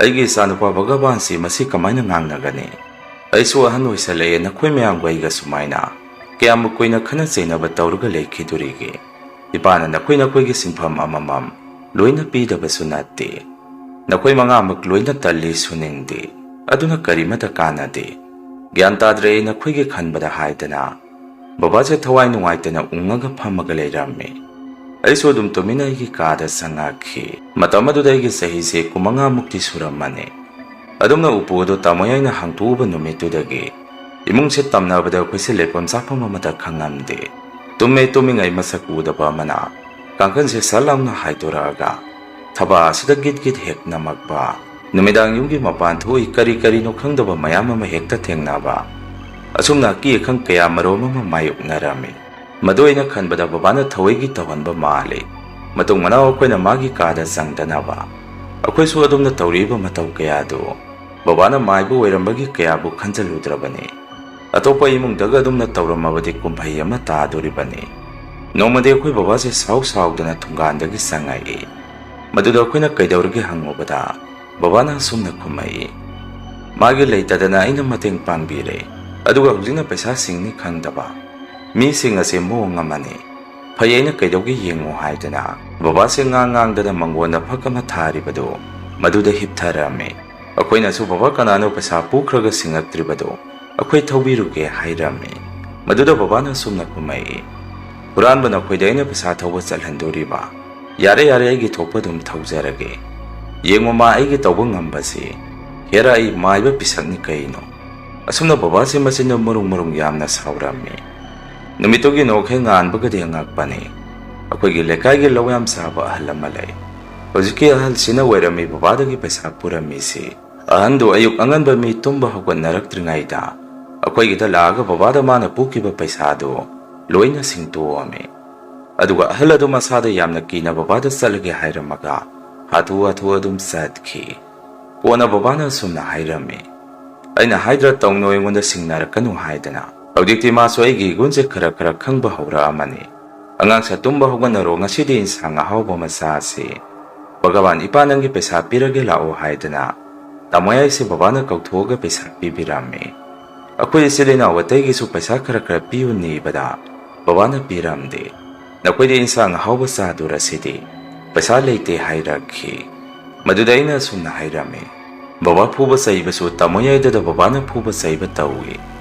ꯑꯩꯒꯤ ꯏꯆꯥꯅꯨꯄꯥ ꯚꯒꯕꯥꯟꯁꯤ ꯃꯁꯤ ꯀꯃꯥꯏꯅ ꯉꯥꯡꯅꯒꯅꯤ? ꯑꯩꯁꯨ ꯑꯍꯟ ꯑꯣꯏꯁꯜꯂꯛꯑꯦ, ꯅꯈꯣꯏ ꯃꯌꯥꯝꯒ ꯑꯩꯒ ꯁꯨꯃꯥꯏꯅ ꯀꯌꯥꯝ ꯀꯨꯏꯅ ꯈꯠꯅ ꯆꯩꯅꯕ ꯇꯧꯔꯒ ꯂꯩꯈꯤꯗꯣꯔꯤꯒꯦ? ꯏꯄꯥꯅ ꯅꯈꯣꯏ ꯅꯈꯣꯏꯒꯤ ꯁꯤꯟꯐꯝ ꯑꯃꯃꯝ ꯂꯣꯏꯅ ꯄꯤꯗꯕꯁꯨ ꯅꯠꯇꯦ꯫ ꯅꯈꯣꯏ ꯃꯉꯥꯃꯛ ꯂꯣꯏꯅ ꯇꯜꯂꯤ ꯁꯨꯅꯤꯡꯗꯦ꯫ ꯑꯗꯨꯅ ꯀꯔꯤꯃꯇ ꯀꯥꯟꯅꯗꯦ꯫ ꯒ꯭ꯌꯥꯟ ꯇꯥꯗ꯭ꯔꯦ ꯑꯩ ꯅꯈꯣꯏꯒꯤ ꯈꯟꯕꯗ ꯍꯥꯏꯗꯅ꯫ ꯕꯕꯥꯁꯦ ꯊꯋꯥꯏ ꯅꯨꯡꯉꯥꯏꯇꯅ ꯎꯪꯉꯒ ꯐꯝꯃꯒ ꯂꯩꯔꯝꯃꯤ꯫ ꯑꯩꯁꯨ ꯑꯗꯨꯝ ꯇꯨꯃꯤꯟꯅ ꯑꯩꯒꯤ ꯀꯥꯗ ꯆꯪꯉꯛꯈꯤ꯫ ꯃꯇꯝ ꯑꯗꯨꯗ ꯑꯩꯒꯤ ꯆꯍꯤꯁꯦ ꯀꯨꯟꯃꯉꯥꯃꯨꯛꯇꯤ ꯁꯨꯔꯝꯃꯅꯤ꯫ ꯑꯗꯨꯝꯅ ꯎꯄꯨ ꯑꯗꯨ ꯇꯥꯃꯣ ꯌꯥꯏꯅ ꯍꯥꯡꯇꯣꯛꯎꯕ ꯅꯨꯃꯤꯠꯇꯨꯗꯒꯤ ꯏꯃꯨꯡꯁꯦ ꯇꯝꯅꯕꯗ ꯑꯩꯈꯣꯏꯁꯦ ꯂꯩꯐꯝ ꯆꯥꯐꯝ ꯑꯃꯠꯇ ꯈꯪꯉꯝꯗꯦ꯫ ꯇꯨꯝꯃꯦ ꯇꯨꯝꯃꯤꯉꯩ ꯃꯁꯛ ꯎꯗꯕ ꯑꯃꯅ ꯀꯥꯡꯈꯟꯁꯦ ꯁꯠ ꯂꯥꯎꯅ ꯍꯥꯏꯗꯣꯔꯛꯑꯒ ꯊꯕꯥꯛ ꯑꯁꯤꯗ ꯒꯤꯠ ꯒꯤꯠ ꯍꯦꯛ ꯅꯝꯃꯛꯄ꯫ ꯅꯨꯃꯤꯗꯥꯡ ꯌꯨꯝꯒꯤ ꯃꯄꯥꯟ ꯊꯣꯛꯏ ꯀꯔꯤ ꯀꯔꯤꯅꯣ ꯈꯪꯗꯕ ꯃꯌꯥꯝ ꯑꯃ ꯍꯦꯛꯇ ꯊꯦꯡꯅꯕ꯫ ꯑꯁꯨꯝꯅ ꯑꯀꯤ ꯑꯈꯪ ꯀꯌꯥ ꯃꯔꯨꯝ ꯑꯃ ꯃꯥꯌꯣꯛꯅꯔꯝꯃꯤ꯫ ꯃꯗꯨ ꯑꯩꯅ ꯈꯟꯕꯗ ꯕꯕꯥꯅ ꯊꯑꯣꯏꯒꯤ ꯇꯧꯍꯟꯕ ꯃꯥꯜꯂꯤ꯫ ꯃꯇꯨꯡ ꯃꯅꯥꯎ ꯑꯩꯈꯣꯏꯅ ꯃꯥꯒꯤ ꯀꯥꯗ ꯆꯪꯗꯅꯕ꯫ ꯑꯩꯈꯣꯏꯁꯨ ꯑꯗꯨꯝꯅ ꯇꯧꯔꯤꯕ ꯃꯇꯧ ꯀꯌꯥꯗꯨ ꯕꯕꯥꯅ ꯃꯥꯏꯕ ꯑꯣꯏꯔꯝꯕꯒꯤ ꯀꯌꯥꯕꯨ ꯈꯟꯖꯜꯂꯨꯗ꯭ꯔꯕꯅꯤ꯫ ꯑꯇꯣꯞꯄ ꯏꯃꯨꯡꯗꯒ ꯑꯗꯨꯝꯅ ꯇꯧꯔꯝꯃꯕꯗꯤ ꯀꯨꯝꯍꯩ ꯑꯃ ꯇꯥꯗꯣꯔꯤꯕꯅꯤ꯫ ꯅꯣꯡꯃꯗꯤ ꯑꯩꯈꯣꯏ ꯕꯕꯥꯁꯦ ꯁꯥꯎ ꯁꯥꯎꯗꯅ ꯊꯣꯡꯒꯥꯟꯗꯒꯤ ꯆꯪꯉꯛꯏ꯫ ꯃꯗꯨꯗ ꯑꯩꯈꯣꯏꯅ ꯀꯩꯗꯧꯔꯒꯦ ꯍꯪꯉꯨꯕꯗ ꯕꯕꯥꯅ ꯑꯁꯨꯝꯅ ꯈꯨꯝꯃꯛꯏ, "ꯃꯥꯒꯤ ꯂꯩꯇꯗꯅ ꯑꯩꯅ ꯃꯇꯦꯡ ꯄꯥꯡꯕꯤꯔꯦ, ꯑꯗꯨꯒ ꯍꯧꯖꯤꯛꯅ ꯄꯩꯁꯥ ꯁꯤꯡꯅꯤ ꯈꯪꯗꯕ꯫ ꯃꯤꯁꯤꯡ ꯑꯁꯦ ꯃꯑꯣꯡ ꯑꯃꯅꯤ꯫ ꯐꯩ, ꯑꯩꯅ ꯀꯩꯗꯧꯒꯦ ꯌꯦꯡꯉꯨ" ꯍꯥꯏꯗꯅ ꯕꯕꯥꯁꯦ ꯉꯥꯡ ꯉꯥꯡꯗꯅ ꯃꯪꯒꯣꯟꯗ ꯐꯛ ꯑꯃ ꯊꯥꯔꯤꯕꯗꯨ ꯃꯗꯨꯗ ꯍꯤꯞꯊꯔꯝꯃꯤ꯫ ꯑꯩꯈꯣꯏꯅꯁꯨ ꯕꯕꯥ ꯀꯅꯥꯅꯣ ꯄꯩꯁꯥ ꯄꯨꯈ꯭ꯔꯒ ꯁꯤꯡꯉꯛꯇ꯭ꯔꯤꯕꯗꯣ ꯑꯩꯈꯣꯏ ꯊꯧꯕꯤꯔꯨꯒꯦ ꯍꯥꯏꯔꯝꯃꯤ꯫ ꯃꯗꯨꯗ ꯕꯕꯥꯅ ꯑꯁꯨꯝꯅ ꯈꯨꯝꯃꯛꯏ, "ꯍꯨꯔꯥꯟꯕ ꯅꯈꯣꯏꯗ ꯑꯩꯅ ꯄꯩꯁꯥ ꯊꯧꯕ ꯆꯠꯍꯟꯗꯣꯔꯤꯕ? ꯌꯥꯔꯦ, ꯌꯥꯔꯦ, ꯑꯩꯒꯤ ꯊꯣꯛꯄ ꯑꯗꯨꯝ ꯊꯧꯖꯔꯒꯦ꯫ ꯌꯦꯡꯉꯨ ꯃꯥ ꯑꯩꯒꯤ ꯇꯧꯕ ꯉꯝꯕꯁꯤ꯫ ꯍꯦꯔꯥ, ꯑꯩ ꯃꯥꯏꯕ ꯄꯤꯁꯛꯅꯤ ꯀꯩꯅꯣ?" ꯑꯁꯨꯝꯅ ꯕꯕꯥꯁꯤ ꯃꯆꯤꯟꯗ ꯃꯔꯨꯡ ꯃꯔꯨꯡ ꯌꯥꯝꯅ ꯁꯥꯎꯔꯝꯃꯤ꯫ ꯅꯨꯃꯤꯠꯇꯨꯒꯤ ꯅꯣꯛ ꯍꯦꯛ ꯉꯥꯟꯕꯒꯗꯤ ꯑꯉꯛꯄꯅꯤ꯫ ꯑꯩꯈꯣꯏꯒꯤ ꯂꯩꯀꯥꯏꯒꯤ ꯂꯧ ꯌꯥꯝ ꯆꯥꯕ ꯑꯍꯜ ꯑꯃ ꯂꯩ꯫ ꯍꯧꯖꯤꯛꯀꯤ ꯑꯍꯜꯁꯤꯅ ꯑꯣꯏꯔꯝꯃꯤ ꯕꯕꯥꯗꯒꯤ ꯄꯩꯁꯥ ꯄꯨꯔꯝꯃꯤꯁꯤ꯫ ꯑꯍꯟꯗꯨ ꯑꯌꯨꯛ ꯑꯉꯟꯕ ꯃꯤ ꯇꯨꯝꯕ ꯍꯧꯒꯠꯅꯔꯛꯇ꯭ꯔꯤꯉꯩꯗ ꯑꯩꯈꯣꯏꯒꯤꯗ ꯂꯥꯛꯑꯒ ꯕꯕꯥꯗ ꯃꯥꯅ ꯄꯨꯈꯤꯕ ꯄꯩꯁꯥꯗꯨ ꯂꯣꯏꯅ ꯁꯤꯡꯇꯣꯛꯑꯝꯃꯤ꯫ ꯑꯗꯨꯒ ꯑꯍꯜ ꯑꯗꯨ ꯃꯁꯥꯗ ꯌꯥꯝꯅ ꯀꯤꯅ ꯕꯕꯥꯗ ꯆꯠꯂꯒꯦ ꯍꯥꯏꯔꯝꯃꯒ ꯍꯥꯊꯨ ꯍꯥꯊꯨ ꯑꯗꯨꯝ ꯆꯠꯈꯤ꯫ ꯀꯣꯟꯅ ꯕꯕꯥꯅ ꯑꯁꯨꯝꯅ ꯍꯥꯏꯔꯝꯃꯤ, "ꯑꯩꯅ ꯍꯥꯏꯗ꯭ꯔꯥ ꯇꯧꯅꯨ, ꯑꯩꯉꯣꯟꯗ ꯁꯤꯡꯅꯔꯛꯀꯅꯨ ꯍꯥꯏꯗꯅ꯫ ꯍꯧꯖꯤꯛꯇꯤ ꯃꯥꯁꯨ ꯑꯩꯒꯤ ꯏꯒꯨꯟꯁꯦ ꯈꯔ ꯈꯔ ꯈꯪꯕ ꯍꯧꯔꯛꯑꯃꯅꯤ꯫ ꯑꯉꯥꯡꯁꯥ, ꯇꯨꯝꯕ ꯍꯧꯒꯠꯅꯔꯣ, ꯉꯁꯤꯗꯤ ꯏꯟꯁꯥꯡ ꯑꯍꯥꯎꯕ ꯑꯃ ꯆꯥꯁꯤ꯫ ꯚꯒꯋꯥꯟ ꯏꯄꯥ ꯅꯪꯒꯤ ꯄꯩꯁꯥ ꯄꯤꯔꯒꯦ ꯂꯥꯛꯑꯣ" ꯍꯥꯏꯗꯅ ꯇꯥꯃꯣꯌꯥꯏꯁꯦ ꯕꯕꯥꯅ ꯀꯧꯊꯣꯛꯑꯒ ꯄꯩꯁꯥ ꯄꯤꯕꯤꯔꯝꯃꯤ꯫ ꯑꯩꯈꯣꯏ ꯏꯆꯤꯜ ꯏꯅꯥꯎ ꯑꯇꯩꯒꯤꯁꯨ ꯄꯩꯁꯥ ꯈꯔ ꯈꯔ ꯄꯤꯌꯨ ꯅꯤꯕꯗ ꯕꯕꯥꯅ ꯄꯤꯔꯝꯗꯦ꯫ "ꯅꯈꯣꯏꯗꯤ ꯏꯟꯁꯥꯡ ꯑꯍꯥꯎꯕ ꯆꯥꯗꯣꯔꯁꯤꯗꯤ, ꯄꯩꯁꯥ ꯂꯩꯇꯦ" ꯍꯥꯏꯔꯛꯈꯤ꯫ ꯃꯗꯨꯗ ꯑꯩꯅ ꯑꯁꯨꯝꯅ ꯍꯥꯏꯔꯝꯃꯤ, "ꯕꯕꯥ ꯐꯨꯕ ꯆꯩꯕꯁꯨ ꯇꯥꯃꯣ ꯌꯥꯏꯗꯗ ꯕꯕꯥꯅ ꯐꯨꯕ ꯆꯩꯕ ꯇꯧꯏ꯫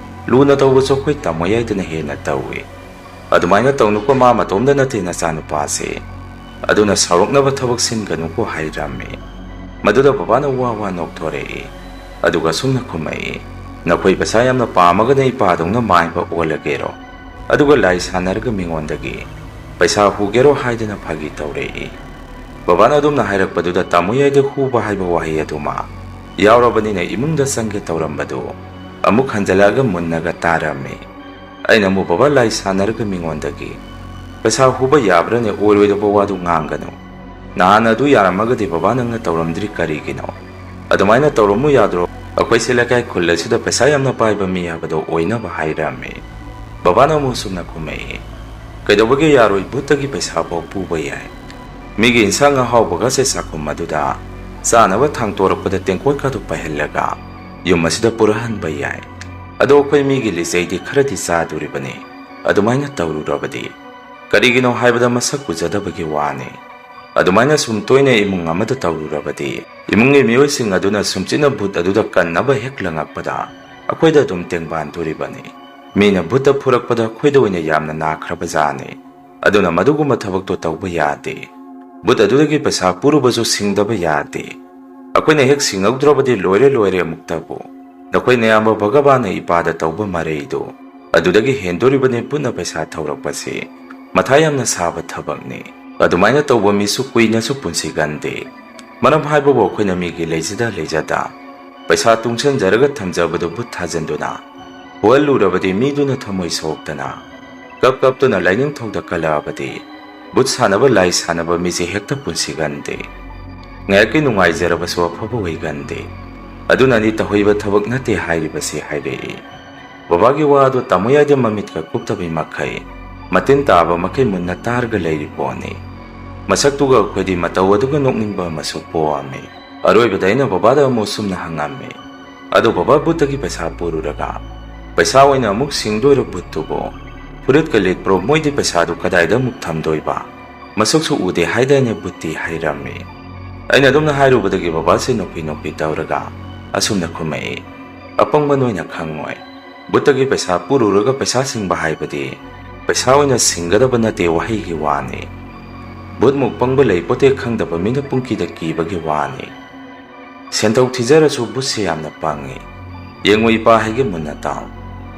ꯂꯨꯅ ꯇꯧꯕꯁꯨ ꯑꯩꯈꯣꯏ ꯇꯥꯃꯣ ꯌꯥꯏꯗꯅ ꯍꯦꯟꯅ ꯇꯧꯏ꯫ ꯑꯗꯨꯃꯥꯏꯅ ꯇꯧꯅꯨꯀꯣ, ꯃꯥ ꯃꯇꯣꯝꯗ ꯅꯠꯇꯦ ꯅꯆꯥꯅꯨꯄꯥꯁꯦ꯫ ꯑꯗꯨꯅ ꯁꯥꯎꯔꯛꯅꯕ ꯊꯕꯛ ꯁꯤꯟꯒꯅꯨꯀꯣ" ꯍꯥꯏꯔꯝꯃꯤ꯫ ꯃꯗꯨꯗ ꯕꯕꯥꯅ ꯋꯥ ꯋꯥ ꯅꯣꯛꯊꯣꯔꯛꯏ꯫ ꯑꯗꯨꯒ ꯑꯁꯨꯝꯅ ꯈꯨꯝꯃꯛꯏ, "ꯅꯈꯣꯏ ꯄꯩꯁꯥ ꯌꯥꯝꯅ ꯄꯥꯝꯃꯒꯅ ꯏꯄꯥꯗꯧꯅ ꯃꯥꯏꯕ ꯑꯣꯜꯂꯒꯦꯔꯣ? ꯑꯗꯨꯒ ꯂꯥꯏ ꯁꯥꯟꯅꯔꯒ ꯃꯤꯉꯣꯟꯗꯒꯤ ꯄꯩꯁꯥ ꯍꯨꯒꯦꯔꯣ?" ꯍꯥꯏꯗꯅ ꯐꯥꯒꯤ ꯇꯧꯔꯛꯏ꯫ ꯕꯕꯥꯅ ꯑꯗꯨꯝꯅ ꯍꯥꯏꯔꯛꯄꯗꯨꯗ ꯇꯥꯃꯣ ꯌꯥꯏꯗ ꯍꯨꯕ ꯍꯥꯏꯕ ꯋꯥꯍꯩ ꯑꯗꯨꯃ ꯌꯥꯎꯔꯕꯅꯤꯅ ꯏꯃꯨꯡꯗ ꯆꯪꯒꯦ ꯇꯧꯔꯝꯕꯗꯨ ꯑꯃꯨꯛ ꯍꯟꯖꯤꯜꯂꯛꯑꯒ ꯃꯨꯟꯅꯒ ꯇꯥꯔꯝꯃꯤ꯫ ꯑꯩꯅ ꯑꯃꯨꯛ, "ꯕꯕꯥ, ꯂꯥꯏ ꯁꯥꯟꯅꯔꯒ ꯃꯤꯉꯣꯟꯗꯒꯤ ꯄꯩꯁꯥ ꯍꯨꯕ ꯌꯥꯕ꯭ꯔꯅꯦ? ꯑꯣꯏꯔꯣꯏꯗꯕ ꯋꯥꯗꯨ ꯉꯥꯡꯒꯅꯨ꯫ ꯅꯍꯥꯟ ꯑꯗꯨ ꯌꯥꯔꯝꯃꯒꯗꯤ ꯕꯕꯥ ꯅꯪꯅ ꯇꯧꯔꯝꯗ꯭ꯔꯤ ꯀꯔꯤꯒꯤꯅꯣ? ꯑꯗꯨꯃꯥꯏꯅ ꯇꯧꯔꯝꯃꯨ ꯌꯥꯗ꯭ꯔꯣ? ꯑꯩꯈꯣꯏꯁꯦ ꯂꯩꯀꯥꯏ ꯈꯨꯜ ꯑꯁꯤꯗ ꯄꯩꯁꯥ ꯌꯥꯝꯅ ꯄꯥꯏꯕ ꯃꯤ ꯍꯥꯏꯕꯗꯣ ꯑꯣꯏꯅꯕ" ꯍꯥꯏꯔꯝꯃꯤ꯫ ꯕꯕꯥꯅ ꯑꯃꯨꯛ ꯁꯨꯝꯅ ꯈꯨꯝꯃꯛꯏ, "ꯀꯩꯗꯧꯕꯒꯤ ꯌꯥꯔꯣꯏ? ꯚꯨꯠꯇꯒꯤ ꯄꯩꯁꯥꯐꯥꯎ ꯄꯨꯕ ꯌꯥꯏ꯫ ꯃꯤꯒꯤ ꯏꯟꯁꯥꯡ ꯑꯍꯥꯎꯕꯒꯁꯦ ꯆꯥꯛꯈꯨꯝ ꯑꯗꯨꯗ ꯆꯥꯅꯕ ꯊꯥꯡꯇꯣꯔꯛꯄꯗ ꯇꯦꯡꯀꯣꯠꯀꯗꯨ ꯄꯥꯏꯍꯜꯂꯒ ꯌꯨꯝ ꯑꯁꯤꯗ ꯄꯨꯔꯛꯍꯟꯕ ꯌꯥꯏ꯫ ꯑꯗꯣ ꯑꯩꯈꯣꯏ ꯃꯤꯒꯤ ꯂꯤꯆꯩꯗꯤ ꯈꯔꯗꯤ ꯆꯥꯗꯣꯔꯤꯕꯅꯤ꯫ ꯑꯗꯨꯃꯥꯏꯅ ꯇꯧꯔꯨꯔꯕꯗꯤ, ꯀꯔꯤꯒꯤꯅꯣ ꯍꯥꯏꯕꯗ ꯃꯁꯛ ꯎꯖꯗꯕꯒꯤ ꯋꯥꯅꯤ꯫ ꯑꯗꯨꯃꯥꯏꯅ ꯁꯨꯝ ꯇꯣꯏꯅ ꯏꯃꯨꯡ ꯑꯃꯗ ꯇꯧꯔꯨꯔꯕꯗꯤ, ꯏꯃꯨꯡꯒꯤ ꯃꯤꯑꯣꯏꯁꯤꯡ ꯑꯗꯨꯅ ꯁꯨꯝꯆꯤꯠꯅ ꯚꯨꯠ ꯑꯗꯨꯗ ꯀꯟꯅꯕ ꯍꯦꯛ ꯂꯪꯉꯛꯄꯗ ꯑꯩꯈꯣꯏꯗ ꯑꯗꯨꯝ ꯇꯦꯡꯕꯥꯟꯗꯣꯔꯤꯕꯅꯤ꯫ ꯃꯤꯅ ꯚꯨꯠꯇ ꯐꯨꯔꯛꯄꯗ ꯑꯩꯈꯣꯏꯗ ꯑꯣꯏꯅ ꯌꯥꯝꯅ ꯅꯥꯈ꯭ꯔꯕ ꯖꯥꯠꯅꯤ꯫ ꯑꯗꯨꯅ ꯃꯗꯨꯒꯨꯝꯕ ꯊꯕꯛꯇꯣ ꯇꯧꯕ ꯌꯥꯗꯦ꯫ ꯚꯨꯠ ꯑꯗꯨꯗꯒꯤ ꯄꯩꯁꯥ ꯄꯨꯔꯨꯕꯁꯨ ꯁꯤꯡꯗꯕ ꯌꯥꯗꯦ꯫ ꯑꯩꯈꯣꯏꯅ ꯍꯦꯛ ꯁꯤꯡꯍꯧꯗ꯭ꯔꯕꯗꯤ ꯂꯣꯏꯔꯦ ꯂꯣꯏꯔꯦ ꯑꯃꯨꯛꯇꯕꯨ꯫ ꯅꯈꯣꯏ ꯅꯌꯥꯝꯕ ꯚꯒꯕꯥꯟꯅ ꯏꯄꯥꯗ ꯇꯧꯕ ꯃꯔꯩꯗꯣ ꯑꯗꯨꯗꯒꯤ ꯍꯦꯟꯗꯣꯔꯤꯕꯅꯤ ꯚꯨꯠꯅ ꯄꯩꯁꯥ ꯊꯧꯔꯛꯄꯁꯤ꯫ ꯃꯊꯥ ꯌꯥꯝꯅ ꯁꯥꯕ ꯊꯕꯛꯅꯤ꯫ ꯑꯗꯨꯃꯥꯏꯅ ꯇꯧꯕ ꯃꯤꯁꯨ ꯀꯨꯏꯅꯁꯨ ꯄꯨꯟꯁꯤꯒꯟꯗꯦ꯫ ꯃꯔꯝ ꯍꯥꯏꯕꯕꯨ ꯑꯩꯈꯣꯏꯅ ꯃꯤꯒꯤ ꯂꯩꯖꯗ ꯂꯩꯖꯗ ꯄꯩꯁꯥ ꯇꯨꯡꯁꯟꯖꯔꯒ ꯊꯝꯖꯕꯗꯨ ꯚꯨꯠ ꯊꯥꯖꯟꯗꯨꯅ ꯍꯨꯍꯜꯂꯨꯔꯕꯗꯤ ꯃꯤꯗꯨꯅ ꯊꯃꯣꯏ ꯁꯣꯛꯇꯅ ꯀꯞ ꯀꯞꯇꯨꯅ ꯂꯥꯏꯅꯤꯡꯊꯧꯗ ꯀꯜꯂꯛꯑꯕꯗꯤ ꯚꯨꯠ ꯁꯥꯟꯅꯕ ꯂꯥꯏ ꯁꯥꯟꯅꯕ ꯃꯤꯁꯦ ꯍꯦꯛꯇ ꯄꯨꯟꯁꯤꯒꯟꯗꯦ꯫ ꯉꯥꯏꯍꯥꯛꯀꯤ ꯅꯨꯡꯉꯥꯏꯖꯔꯕꯁꯨ ꯑꯐꯕ ꯑꯣꯏꯒꯟꯗꯦ꯫ ꯑꯗꯨꯅꯅꯤ ꯇꯧꯍꯩꯕ ꯊꯕꯛ ꯅꯠꯇꯦ ꯍꯥꯏꯔꯤꯕꯁꯤ ꯍꯥꯏꯔꯛꯏ꯫ ꯕꯕꯥꯒꯤ ꯋꯥ ꯑꯗꯨ ꯇꯥꯃꯣ ꯌꯥꯏꯗ ꯃꯃꯤꯠꯀ ꯀꯨꯞꯇꯕꯤ ꯃꯈꯩ, ꯃꯇꯤꯟ ꯇꯥꯕ ꯃꯈꯩ ꯃꯨꯟꯅ ꯇꯥꯔꯒ ꯂꯩꯔꯤ ꯄꯣꯠꯅꯤ꯫ ꯃꯁꯛꯇꯨꯒ ꯑꯩꯈꯣꯏꯗꯤ ꯃꯇꯧ ꯑꯗꯨꯒ ꯅꯣꯛꯅꯤꯡꯕ ꯑꯃꯁꯨ ꯄꯣꯛꯑꯝꯃꯤ꯫ ꯑꯔꯣꯏꯕꯗ ꯑꯩꯅ ꯕꯕꯥꯗ ꯑꯃꯨꯛ ꯁꯨꯝꯅ ꯍꯪꯉꯝꯃꯤ, "ꯑꯗꯣ ꯕꯕꯥ, ꯚꯨꯠꯇꯒꯤ ꯄꯩꯁꯥ ꯄꯨꯔꯨꯔꯒ ꯄꯩꯁꯥ ꯑꯣꯏꯅ ꯑꯃꯨꯛ ꯁꯤꯡꯗꯣꯏꯔꯣ ꯚꯨꯠꯇꯨꯕꯣ? ꯐꯨꯔꯤꯠꯀ ꯂꯤꯠꯄ꯭ꯔꯣ? ꯃꯣꯏꯗꯤ ꯄꯩꯁꯥꯗꯨ ꯀꯗꯥꯏꯗ ꯑꯃꯨꯛ ꯊꯝꯗꯣꯏꯕ? ꯃꯁꯛꯁꯨ ꯎꯗꯦ ꯍꯥꯏꯗꯥꯏꯅꯦ?" ꯚꯨꯠꯇꯤ ꯍꯥꯏꯔꯝꯃꯤ꯫ ꯑꯩꯅ ꯑꯗꯨꯝꯅ ꯍꯥꯏꯔꯨꯕꯗꯒꯤ ꯕꯕꯥꯁꯦ ꯅꯣꯛꯄꯤ ꯅꯣꯛꯄꯤ ꯇꯧꯔꯒ ꯑꯁꯨꯝꯅ ꯈꯨꯝꯃꯛꯏ, "ꯑꯄꯪꯕ ꯅꯣꯏꯅ ꯈꯪꯉꯣꯏ꯫ ꯚꯨꯠꯇꯒꯤ ꯄꯩꯁꯥ ꯄꯨꯔꯨꯔꯒ ꯄꯩꯁꯥ ꯁꯤꯡꯕ ꯍꯥꯏꯕꯗꯤ ꯄꯩꯁꯥ ꯑꯣꯏꯅ ꯁꯤꯡꯒꯗꯕ ꯅꯠꯇꯦ, ꯋꯥꯍꯩꯒꯤ ꯋꯥꯅꯤ꯫ ꯚꯨꯠꯃꯨꯛ ꯄꯪꯕ ꯂꯩꯄꯣꯠꯇꯦ, ꯈꯪꯗꯕ ꯃꯤꯅ ꯄꯨꯡꯀꯤꯗ ꯀꯤꯕꯒꯤ ꯋꯥꯅꯤ꯫ ꯁꯦꯟꯊꯣꯛ ꯊꯤꯖꯔꯁꯨ ꯚꯨꯠꯁꯦ ꯌꯥꯝꯅ ꯄꯪꯉꯤ꯫ ꯌꯦꯡꯉꯨ ꯏꯄꯥ ꯍꯥꯏꯒꯦ ꯃꯨꯟꯅ ꯇꯥꯎ꯫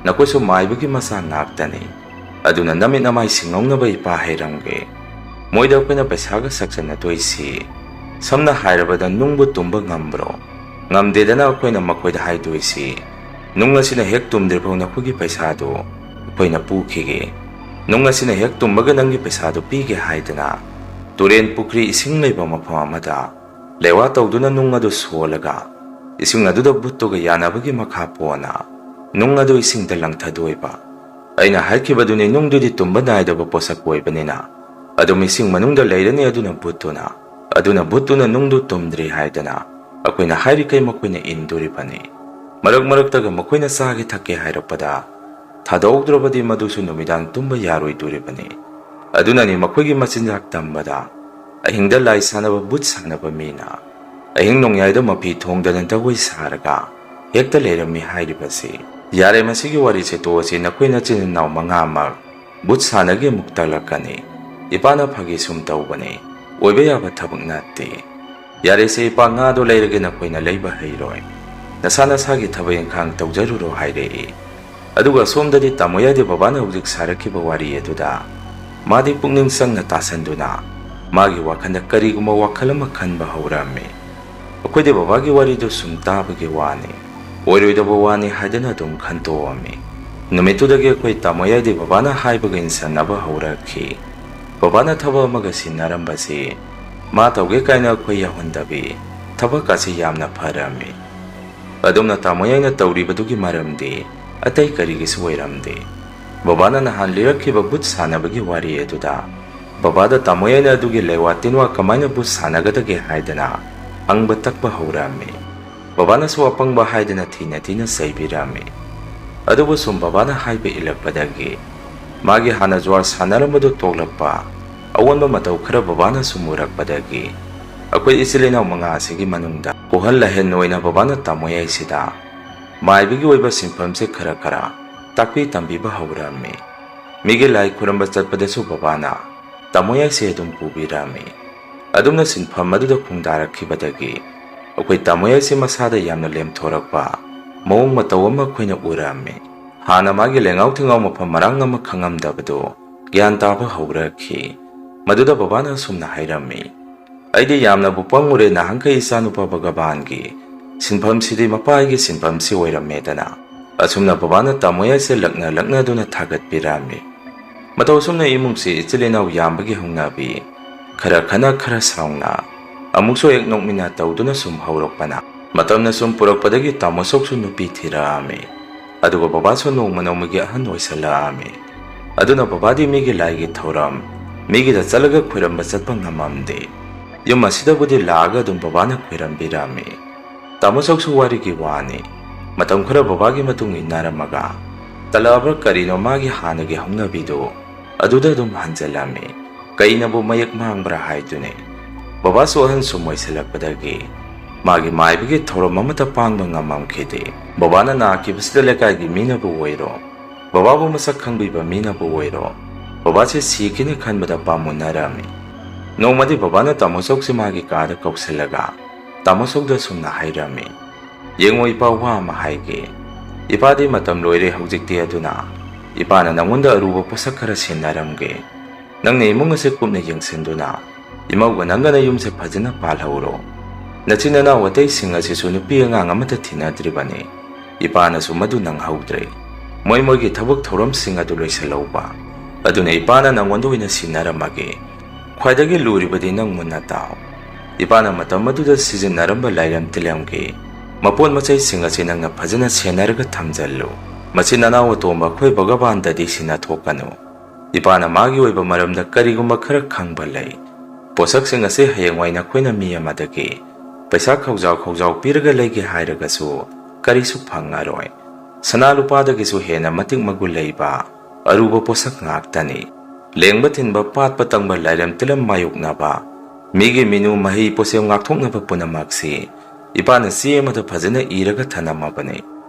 ꯅꯈꯣꯏꯁꯨ ꯃꯥꯏꯕꯒꯤ ꯃꯆꯥ ꯉꯥꯛꯇꯅꯤ꯫ ꯑꯗꯨꯅ ꯅꯃꯤꯠ ꯅꯃꯥꯏ ꯁꯤꯡꯍꯧꯅꯕ ꯏꯄꯥ ꯍꯥꯏꯔꯝꯒꯦ꯫ ꯃꯣꯏꯗ ꯑꯩꯈꯣꯏꯅ ꯄꯩꯁꯥꯒ ꯁꯛꯆꯟꯅꯗꯣꯏꯁꯤ꯫ ꯁꯝꯅ ꯍꯥꯏꯔꯕꯗ ꯅꯨꯡꯕꯨ ꯇꯨꯝꯕ ꯉꯝꯕ꯭ꯔꯣ? ꯉꯝꯗꯦꯗꯅ ꯑꯩꯈꯣꯏꯅ ꯃꯈꯣꯏꯗ ꯍꯥꯏꯗꯣꯏꯁꯤ, ꯅꯨꯡ ꯑꯁꯤꯅ ꯍꯦꯛ ꯇꯨꯝꯗ꯭ꯔꯤꯐꯥꯎ ꯅꯈꯣꯏꯒꯤ ꯄꯩꯁꯥꯗꯨ ꯑꯩꯈꯣꯏꯅ ꯄꯨꯈꯤꯒꯦ꯫ ꯅꯨꯡ ꯑꯁꯤꯅ ꯍꯦꯛ ꯇꯨꯝꯕꯒ ꯅꯪꯒꯤ ꯄꯩꯁꯥꯗꯨ ꯄꯤꯒꯦ ꯍꯥꯏꯗꯅ ꯇꯨꯔꯦꯟ, ꯄꯨꯈ꯭ꯔꯤ, ꯏꯁꯤꯡ ꯂꯩꯕ ꯃꯐꯝ ꯑꯃꯗ ꯂꯩꯋꯥ ꯇꯧꯗꯨꯅ ꯅꯨꯡ ꯑꯗꯨ ꯁꯣꯜꯂꯒ ꯏꯁꯤꯡ ꯑꯗꯨꯗ ꯚꯨꯠꯇꯨꯒ ꯌꯥꯅꯕꯒꯤ ꯃꯈꯥ ꯄꯣꯟꯅ ꯅꯨꯡ ꯑꯗꯨ ꯏꯁꯤꯡꯗ ꯂꯪꯊꯗꯣꯏꯕ꯫ ꯑꯩꯅ ꯍꯥꯏꯈꯤꯕꯗꯨꯅꯤ, ꯅꯨꯡꯗꯨꯗꯤ ꯇꯨꯝꯕ ꯅꯥꯏꯗꯕ ꯄꯣꯠꯁꯛ ꯑꯣꯏꯕꯅꯤꯅ ꯑꯗꯨꯝ ꯏꯁꯤꯡ ꯃꯅꯨꯡꯗ ꯂꯩꯔꯅꯤ꯫ ꯑꯗꯨꯅ ꯚꯨꯠꯇꯨꯅ, ꯑꯗꯨꯅ ꯚꯨꯠꯇꯨꯅ ꯅꯨꯡꯗꯨ ꯇꯨꯝꯗ꯭ꯔꯤ ꯍꯥꯏꯗꯅ ꯑꯩꯈꯣꯏꯅ ꯍꯥꯏꯔꯤꯈꯩ ꯃꯈꯣꯏꯅ ꯏꯟꯗꯣꯔꯤꯕꯅꯤ꯫ ꯃꯔꯛ ꯃꯔꯛꯇꯒ ꯃꯈꯣꯏꯅ ꯆꯥꯒꯦ ꯊꯛꯀꯦ ꯍꯥꯏꯔꯛꯄꯗ ꯊꯥꯗꯣꯛꯍꯧꯗ꯭ꯔꯕꯗꯤ ꯃꯗꯨꯁꯨ ꯅꯨꯃꯤꯗꯥꯡ ꯇꯨꯝꯕ ꯌꯥꯔꯣꯏꯗꯣꯔꯤꯕꯅꯤ꯫ ꯑꯗꯨꯅꯅꯤ ꯃꯈꯣꯏꯒꯤ ꯃꯆꯤꯟꯖꯥꯛ ꯇꯝꯕꯗ ꯑꯍꯤꯡꯗ ꯂꯥꯏ ꯁꯥꯟꯅꯕ, ꯚꯨꯠ ꯁꯥꯟꯅꯕ ꯃꯤꯅ ꯑꯍꯤꯡ ꯅꯣꯡꯌꯥꯏꯗ ꯃꯐꯤ ꯊꯣꯡꯗꯅ ꯖꯒꯣꯏ ꯁꯥꯔꯒ ꯍꯦꯛꯇ ꯂꯩꯔꯝꯃꯤ ꯍꯥꯏꯔꯤꯕꯁꯤ꯫ "ꯌꯥꯔꯦ, ꯃꯁꯤꯒꯤ ꯋꯥꯔꯤꯁꯦ ꯇꯣꯛꯑꯁꯤ, ꯅꯈꯣꯏ ꯅꯆꯤꯟ ꯏꯅꯥꯎ ꯃꯉꯥꯃꯛ ꯚꯨꯠ ꯁꯥꯟꯅꯒꯦ ꯑꯃꯨꯛ ꯇꯛꯂꯛꯀꯅꯤ꯫ ꯏꯄꯥꯅ ꯐꯥꯒꯤ ꯁꯨꯝ ꯇꯧꯕꯅꯤ, ꯑꯣꯏꯕ ꯌꯥꯕ ꯊꯕꯛ ꯅꯠꯇꯦ꯫ ꯌꯥꯔꯦꯁꯦ ꯏꯄꯥ, ꯉꯥꯗꯣ ꯂꯩꯔꯒꯦ, ꯅꯈꯣꯏꯅ ꯂꯩꯕ ꯍꯩꯔꯣꯏ꯫ ꯅꯁꯥ ꯅꯁꯥꯒꯤ ꯊꯕꯛ ꯏꯪꯈꯥꯡ ꯇꯧꯖꯔꯨꯔꯣ" ꯍꯥꯏꯔꯛꯏ꯫ ꯑꯗꯨꯒ ꯁꯣꯝꯗꯗꯤ ꯇꯥꯃꯣ ꯌꯥꯏꯗꯤ ꯕꯕꯥꯅ ꯍꯧꯖꯤꯛ ꯁꯥꯔꯛꯈꯤꯕ ꯋꯥꯔꯤ ꯑꯗꯨꯗ ꯃꯥꯗꯤ ꯄꯨꯛꯅꯤꯡ ꯆꯪꯅ ꯇꯥꯁꯟꯗꯨꯅ ꯃꯥꯒꯤ ꯋꯥꯈꯜꯗ ꯀꯔꯤꯒꯨꯝꯕ ꯋꯥꯈꯜ ꯑꯃ ꯈꯟꯕ ꯍꯧꯔꯝꯃꯤ꯫ ꯑꯩꯈꯣꯏꯗꯤ ꯕꯕꯥꯒꯤ ꯋꯥꯔꯤꯗꯨ ꯁꯨꯝ ꯇꯥꯕꯒꯤ ꯋꯥꯅꯤ, ꯑꯣꯏꯔꯣꯏꯗꯕ ꯋꯥꯅꯤ ꯍꯥꯏꯗꯅ ꯑꯗꯨꯝ ꯈꯟꯇꯣꯛꯑꯝꯃꯤ꯫ ꯅꯨꯃꯤꯠꯇꯨꯗꯒꯤ ꯑꯩꯈꯣꯏ ꯇꯥꯃꯣ ꯌꯥꯏꯗꯤ ꯕꯕꯥꯅ ꯍꯥꯏꯕꯒ ꯏꯟꯁꯟꯅꯕ ꯍꯧꯔꯛꯈꯤ꯫ ꯕꯕꯥꯅ ꯊꯕꯛ ꯑꯃꯒ ꯁꯤꯟꯅꯔꯝꯕꯁꯤ ꯃꯥ ꯇꯧꯒꯦ ꯀꯥꯏꯅ ꯑꯩꯈꯣꯏ ꯌꯥꯎꯍꯟꯗꯕꯤ, ꯊꯕꯛ ꯑꯁꯤ ꯌꯥꯝꯅ ꯐꯔꯝꯃꯤ꯫ ꯑꯗꯨꯝꯅ ꯇꯥꯃꯣ ꯌꯥꯏꯅ ꯇꯧꯔꯤꯕꯗꯨꯒꯤ ꯃꯔꯝꯗꯤ ꯑꯇꯩ ꯀꯔꯤꯒꯤꯁꯨ ꯑꯣꯏꯔꯝꯗꯦ꯫ ꯕꯕꯥꯅ ꯅꯍꯥꯟ ꯂꯤꯔꯛꯈꯤꯕ ꯚꯨꯠ ꯁꯥꯟꯅꯕꯒꯤ ꯋꯥꯔꯤ ꯑꯗꯨꯗ ꯕꯕꯥꯗ ꯇꯥꯃꯣ ꯌꯥꯏꯅ ꯑꯗꯨꯒꯤ ꯂꯩꯋꯥ ꯇꯤꯟꯋꯥ ꯀꯃꯥꯏꯅ ꯚꯨꯠ ꯁꯥꯟꯅꯒꯗꯒꯦ ꯍꯥꯏꯗꯅ ꯍꯪꯕ ꯇꯛꯄ ꯍꯧꯔꯛꯑꯝꯃꯤ꯫ ꯕꯕꯥꯅꯁꯨ ꯑꯄꯪꯕ ꯍꯥꯏꯗꯅ ꯊꯤꯅ ꯊꯤꯅ ꯆꯩꯕꯤꯔꯝꯃꯤ꯫ ꯑꯗꯨꯕꯨ ꯁꯨꯝ ꯕꯕꯥꯅ ꯍꯥꯏꯕ ꯏꯜꯂꯛꯄꯗꯒꯤ ꯃꯥꯒꯤ ꯍꯥꯟꯅ ꯖꯨꯋꯥꯔ ꯁꯥꯟꯅꯔꯝꯕꯗꯨ ꯇꯣꯛꯂꯛꯄ, ꯑꯑꯣꯟꯕ ꯃꯇꯧ ꯈꯔ ꯕꯕꯥꯅ ꯁꯨꯝ ꯎꯔꯛꯄꯗꯒꯤ ꯑꯩꯈꯣꯏ ꯏꯆꯤꯜ ꯏꯅꯥꯎ ꯃꯉꯥ ꯑꯁꯤꯒꯤ ꯃꯅꯨꯡꯗ ꯀꯣꯍꯜ ꯂꯥꯏꯍꯟ ꯑꯣꯏꯅ ꯕꯕꯥꯅ ꯇꯥꯃꯣ ꯌꯥꯏꯁꯤꯗ ꯃꯥꯏꯕꯒꯤ ꯑꯣꯏꯕ ꯁꯤꯟꯐꯝꯁꯦ ꯈꯔ ꯈꯔ ꯇꯥꯛꯄꯤ ꯇꯝꯕꯤꯕ ꯍꯧꯔꯛꯑꯝꯃꯤ꯫ ꯃꯤꯒꯤ ꯂꯥꯏ ꯈꯨꯔꯝꯕ ꯆꯠꯄꯗꯁꯨ ꯕꯕꯥꯅ ꯇꯥꯃꯣ ꯌꯥꯏꯁꯦ ꯑꯗꯨꯝ ꯄꯨꯕꯤꯔꯝꯃꯤ꯫ ꯑꯗꯨꯝꯅ ꯁꯤꯟꯐꯝ ꯑꯗꯨꯗ ꯈꯣꯡꯗꯥꯔꯛꯈꯤꯕꯗꯒꯤ ꯑꯩꯈꯣꯏ ꯇꯥꯃꯣ ꯌꯥꯏꯁꯦ ꯃꯁꯥꯗ ꯌꯥꯝꯅ ꯂꯦꯝꯊꯣꯔꯛꯄ ꯃꯑꯣꯡ ꯃꯇꯧ ꯑꯃ ꯑꯩꯈꯣꯏꯅ ꯎꯔꯝꯃꯤ꯫ ꯍꯥꯟꯅ ꯃꯥꯒꯤ ꯂꯦꯡꯉꯥꯎ ꯊꯤꯡꯉꯥꯎ ꯃꯐꯝ ꯃꯔꯥꯡ ꯑꯃ ꯈꯪꯉꯝꯗꯕꯗꯨ ꯒ꯭ꯌꯥꯟ ꯇꯥꯕ ꯍꯧꯔꯛꯈꯤ꯫ ꯃꯗꯨꯗ ꯕꯕꯥꯅ ꯑꯁꯨꯝꯅ ꯍꯥꯏꯔꯝꯃꯤ, "ꯑꯩꯗꯤ ꯌꯥꯝꯅꯕꯨ ꯄꯪꯉꯨꯔꯦ, ꯅꯍꯥꯟꯈꯩ ꯏꯆꯥꯅꯨꯄꯥ ꯚꯒꯕꯥꯟꯒꯤ ꯁꯤꯟꯐꯝꯁꯤꯗꯤ ꯃꯄꯥ ꯑꯩꯒꯤ ꯁꯤꯟꯐꯝꯁꯤ ꯑꯣꯏꯔꯝꯃꯦꯗꯅ"꯫ ꯑꯁꯨꯝꯅ ꯕꯕꯥꯅ ꯇꯥꯃꯣ ꯌꯥꯏꯁꯦ ꯂꯛꯅ ꯂꯛꯅꯗꯨꯅ ꯊꯥꯒꯠꯄꯤꯔꯝꯃꯤ꯫ ꯃꯇꯧ ꯑꯁꯨꯝꯅ ꯏꯃꯨꯡꯁꯤ ꯏꯆꯤꯜ ꯏꯅꯥꯎ ꯌꯥꯝꯕꯒꯤ ꯍꯧꯅꯕꯤ, ꯈꯔ ꯈꯠꯅ ꯈꯔ ꯁꯥꯎꯅ, ꯑꯃꯨꯛꯁꯨ ꯍꯦꯛ ꯅꯣꯛꯃꯤꯟꯅ ꯇꯧꯗꯨꯅ ꯁꯨꯝ ꯍꯧꯔꯛꯄꯅ, ꯃꯇꯝꯅ ꯁꯨꯝ ꯄꯨꯔꯛꯄꯗꯒꯤ ꯇꯥꯃꯣ ꯁꯣꯛꯁꯨ ꯅꯨꯄꯤ ꯊꯤꯔꯛꯑꯝꯃꯤ꯫ ꯑꯗꯨꯒ ꯕꯕꯥꯁꯨ ꯅꯣꯡꯃ ꯅꯣꯡꯃꯒꯤ ꯑꯍꯟ ꯑꯣꯏꯁꯜꯂꯛꯑꯝꯃꯤ꯫ ꯑꯗꯨꯅ ꯕꯕꯥꯗꯤ ꯃꯤꯒꯤ ꯂꯥꯏꯒꯤ ꯊꯧꯔꯝ, ꯃꯤꯒꯤꯗ ꯆꯠꯂꯒ ꯈꯣꯏꯔꯝꯕ ꯆꯠꯄ ꯉꯝꯃꯝꯗꯦ꯫ ꯌꯨꯝ ꯑꯁꯤꯗꯕꯨꯗꯤ ꯂꯥꯛꯑꯒ ꯑꯗꯨꯝ ꯕꯕꯥꯅ ꯈꯣꯏꯔꯝꯕꯤꯔꯝꯃꯤ꯫ ꯇꯥꯃꯣ ꯁꯣꯛꯁꯨ ꯋꯥꯔꯤꯒꯤ ꯋꯥꯅꯤ꯫ ꯃꯇꯝ ꯈꯔ ꯕꯕꯥꯒꯤ ꯃꯇꯨꯡ ꯏꯟꯅꯔꯝꯃꯒ ꯇꯜꯂꯛꯑꯕ꯭ꯔꯥ ꯀꯔꯤꯅꯣ ꯃꯥꯒꯤ ꯍꯥꯟꯅꯒꯤ ꯍꯧꯅꯕꯤꯗꯨ ꯑꯗꯨꯗ ꯑꯗꯨꯝ ꯍꯟꯖꯜꯂꯝꯃꯤ꯫ ꯀꯩꯅꯕꯨ ꯃꯌꯦꯛ ꯃꯥꯡꯕ꯭ꯔꯥ ꯍꯥꯏꯗꯨꯅꯤ꯫ ꯕꯕꯥꯁꯨ ꯑꯍꯟ ꯁꯨꯝ ꯑꯣꯏꯁꯜꯂꯛꯄꯗꯒꯤ ꯃꯥꯒꯤ ꯃꯥꯏꯕꯒꯤ ꯊꯧꯔꯝ ꯑꯃꯠꯇ ꯄꯥꯡꯕ ꯉꯝꯃꯝꯈꯤꯗꯦ꯫ ꯕꯕꯥꯅ ꯅꯥꯈꯤꯕꯁꯤꯗ ꯂꯩꯀꯥꯏꯒꯤ ꯃꯤꯅꯕꯨ ꯑꯣꯏꯔꯣ, ꯕꯕꯥꯕꯨ ꯃꯁꯛ ꯈꯪꯕꯤꯕ ꯃꯤꯅꯕꯨ ꯑꯣꯏꯔꯣ, ꯕꯕꯥꯁꯦ ꯁꯤꯈꯤꯅꯤ ꯈꯟꯕꯗ ꯄꯥꯝꯃꯨꯟꯅꯔꯝꯃꯤ꯫ ꯅꯣꯡꯃꯗꯤ ꯕꯕꯥꯅ ꯇꯥꯃꯣ ꯆꯧꯁꯤ ꯃꯥꯒꯤ ꯀꯥꯗ ꯀꯧꯁꯤꯜꯂꯒ ꯇꯥꯃꯣ ꯆꯧꯗ ꯑꯁꯨꯝꯅ ꯍꯥꯏꯔꯝꯃꯤ, "ꯌꯦꯡꯉꯣ ꯏꯄꯥ, ꯋꯥ ꯑꯃ ꯍꯥꯏꯒꯦ꯫ ꯏꯄꯥꯗꯤ ꯃꯇꯝ ꯂꯣꯏꯔꯦ ꯍꯧꯖꯤꯛꯇꯤ, ꯑꯗꯨꯅ ꯏꯄꯥꯅ ꯅꯪꯉꯣꯟꯗ ꯑꯔꯨꯕ ꯄꯣꯠꯁꯛ ꯈꯔ ꯁꯤꯟꯅꯔꯝꯒꯦ꯫ ꯅꯪꯅ ꯏꯃꯨꯡ ꯑꯁꯦ ꯀꯨꯞꯅ ꯌꯦꯡꯁꯤꯟꯗꯨꯅ ꯏꯃꯧꯒ ꯅꯪꯒꯅ ꯌꯨꯝꯁꯦ ꯐꯖꯅ ꯄꯥꯜꯍꯧꯔꯣ꯫ ꯅꯆꯤꯟ ꯅꯅꯥꯎ ꯑꯇꯩꯁꯤꯡ ꯑꯁꯤꯁꯨ ꯅꯨꯄꯤ ꯑꯉꯥꯡ ꯑꯃꯠꯇ ꯊꯤꯅꯗ꯭ꯔꯤꯕꯅꯤ꯫ ꯏꯄꯥꯅꯁꯨ ꯃꯗꯨ ꯅꯪꯍꯧꯗ꯭ꯔꯦ꯫ ꯃꯣꯏ ꯃꯣꯏꯒꯤ ꯊꯕꯛ ꯊꯧꯔꯝꯁꯤꯡ ꯑꯗꯨ ꯂꯣꯏꯁꯤꯜꯍꯧꯕ꯫ ꯑꯗꯨꯅ ꯏꯄꯥꯅ ꯅꯪꯉꯣꯟꯗ ꯑꯣꯏꯅ ꯁꯤꯟꯅꯔꯝꯃꯒꯦ꯫ ꯈ꯭ꯋꯥꯏꯗꯒꯤ ꯂꯨꯔꯤꯕꯗꯤ ꯅꯪ ꯃꯨꯟꯅ ꯇꯥꯎ꯫ ꯏꯄꯥꯅ ꯃꯇꯝ ꯑꯗꯨꯗ ꯁꯤꯖꯤꯟꯅꯔꯝꯕ ꯂꯥꯏꯔꯝ ꯇꯤꯜꯂꯝꯒꯤ ꯃꯄꯣꯠ ꯃꯆꯩꯁꯤꯡ ꯑꯁꯤ ꯅꯪꯅ ꯐꯖꯅ ꯁꯦꯟꯅꯔꯒ ꯊꯝꯖꯜꯂꯨ꯫ ꯃꯆꯤꯟ ꯅꯅꯥꯎ ꯑꯇꯣꯝꯕ ꯑꯩꯈꯣꯏ ꯚꯒꯕꯥꯟꯗꯗꯤ ꯁꯤꯟꯅꯊꯣꯛꯀꯅꯨ꯫ ꯏꯄꯥꯅ ꯃꯥꯒꯤ ꯑꯣꯏꯕ ꯃꯔꯝꯗ ꯀꯔꯤꯒꯨꯝꯕ ꯈꯔ ꯈꯪꯕ ꯂꯩ꯫ ꯄꯣꯠꯁꯛꯁꯤꯡ ꯑꯁꯤ ꯍꯌꯦꯡꯋꯥꯏ ꯅꯈꯣꯏꯅ ꯃꯤ ꯑꯃꯗꯒꯤ ꯄꯩꯁꯥ ꯈꯧꯖꯥꯎ ꯈꯧꯖꯥꯎ ꯄꯤꯔꯒ ꯂꯩꯒꯦ ꯍꯥꯏꯔꯒꯁꯨ ꯀꯔꯤꯁꯨ ꯐꯪꯉꯔꯣꯏ꯫ ꯁꯅꯥ ꯂꯨꯄꯥꯗꯒꯤꯁꯨ ꯍꯦꯟꯅ ꯃꯇꯤꯛ ꯃꯒꯨꯟ ꯂꯩꯕ ꯑꯔꯨꯕ ꯄꯣꯠꯁꯛ ꯉꯥꯛꯇꯅꯤ꯫ ꯂꯦꯡꯕ ꯊꯤꯟꯕ, ꯄꯥꯠꯄ ꯇꯪꯕ, ꯂꯥꯏꯔꯝ ꯇꯤꯜꯂꯝ ꯃꯥꯌꯣꯛꯅꯕ, ꯃꯤꯒꯤ ꯃꯤꯅꯨ, ꯃꯍꯩ, ꯄꯣꯠꯁꯦꯝ ꯉꯥꯛꯊꯣꯛꯅꯕ ꯄꯨꯝꯅꯃꯛꯁꯤ ꯏꯄꯥꯅ ꯆꯦ ꯑꯃꯗ ꯐꯖꯅ ꯏꯔꯒ ꯊꯅꯝꯃꯕꯅꯤ꯫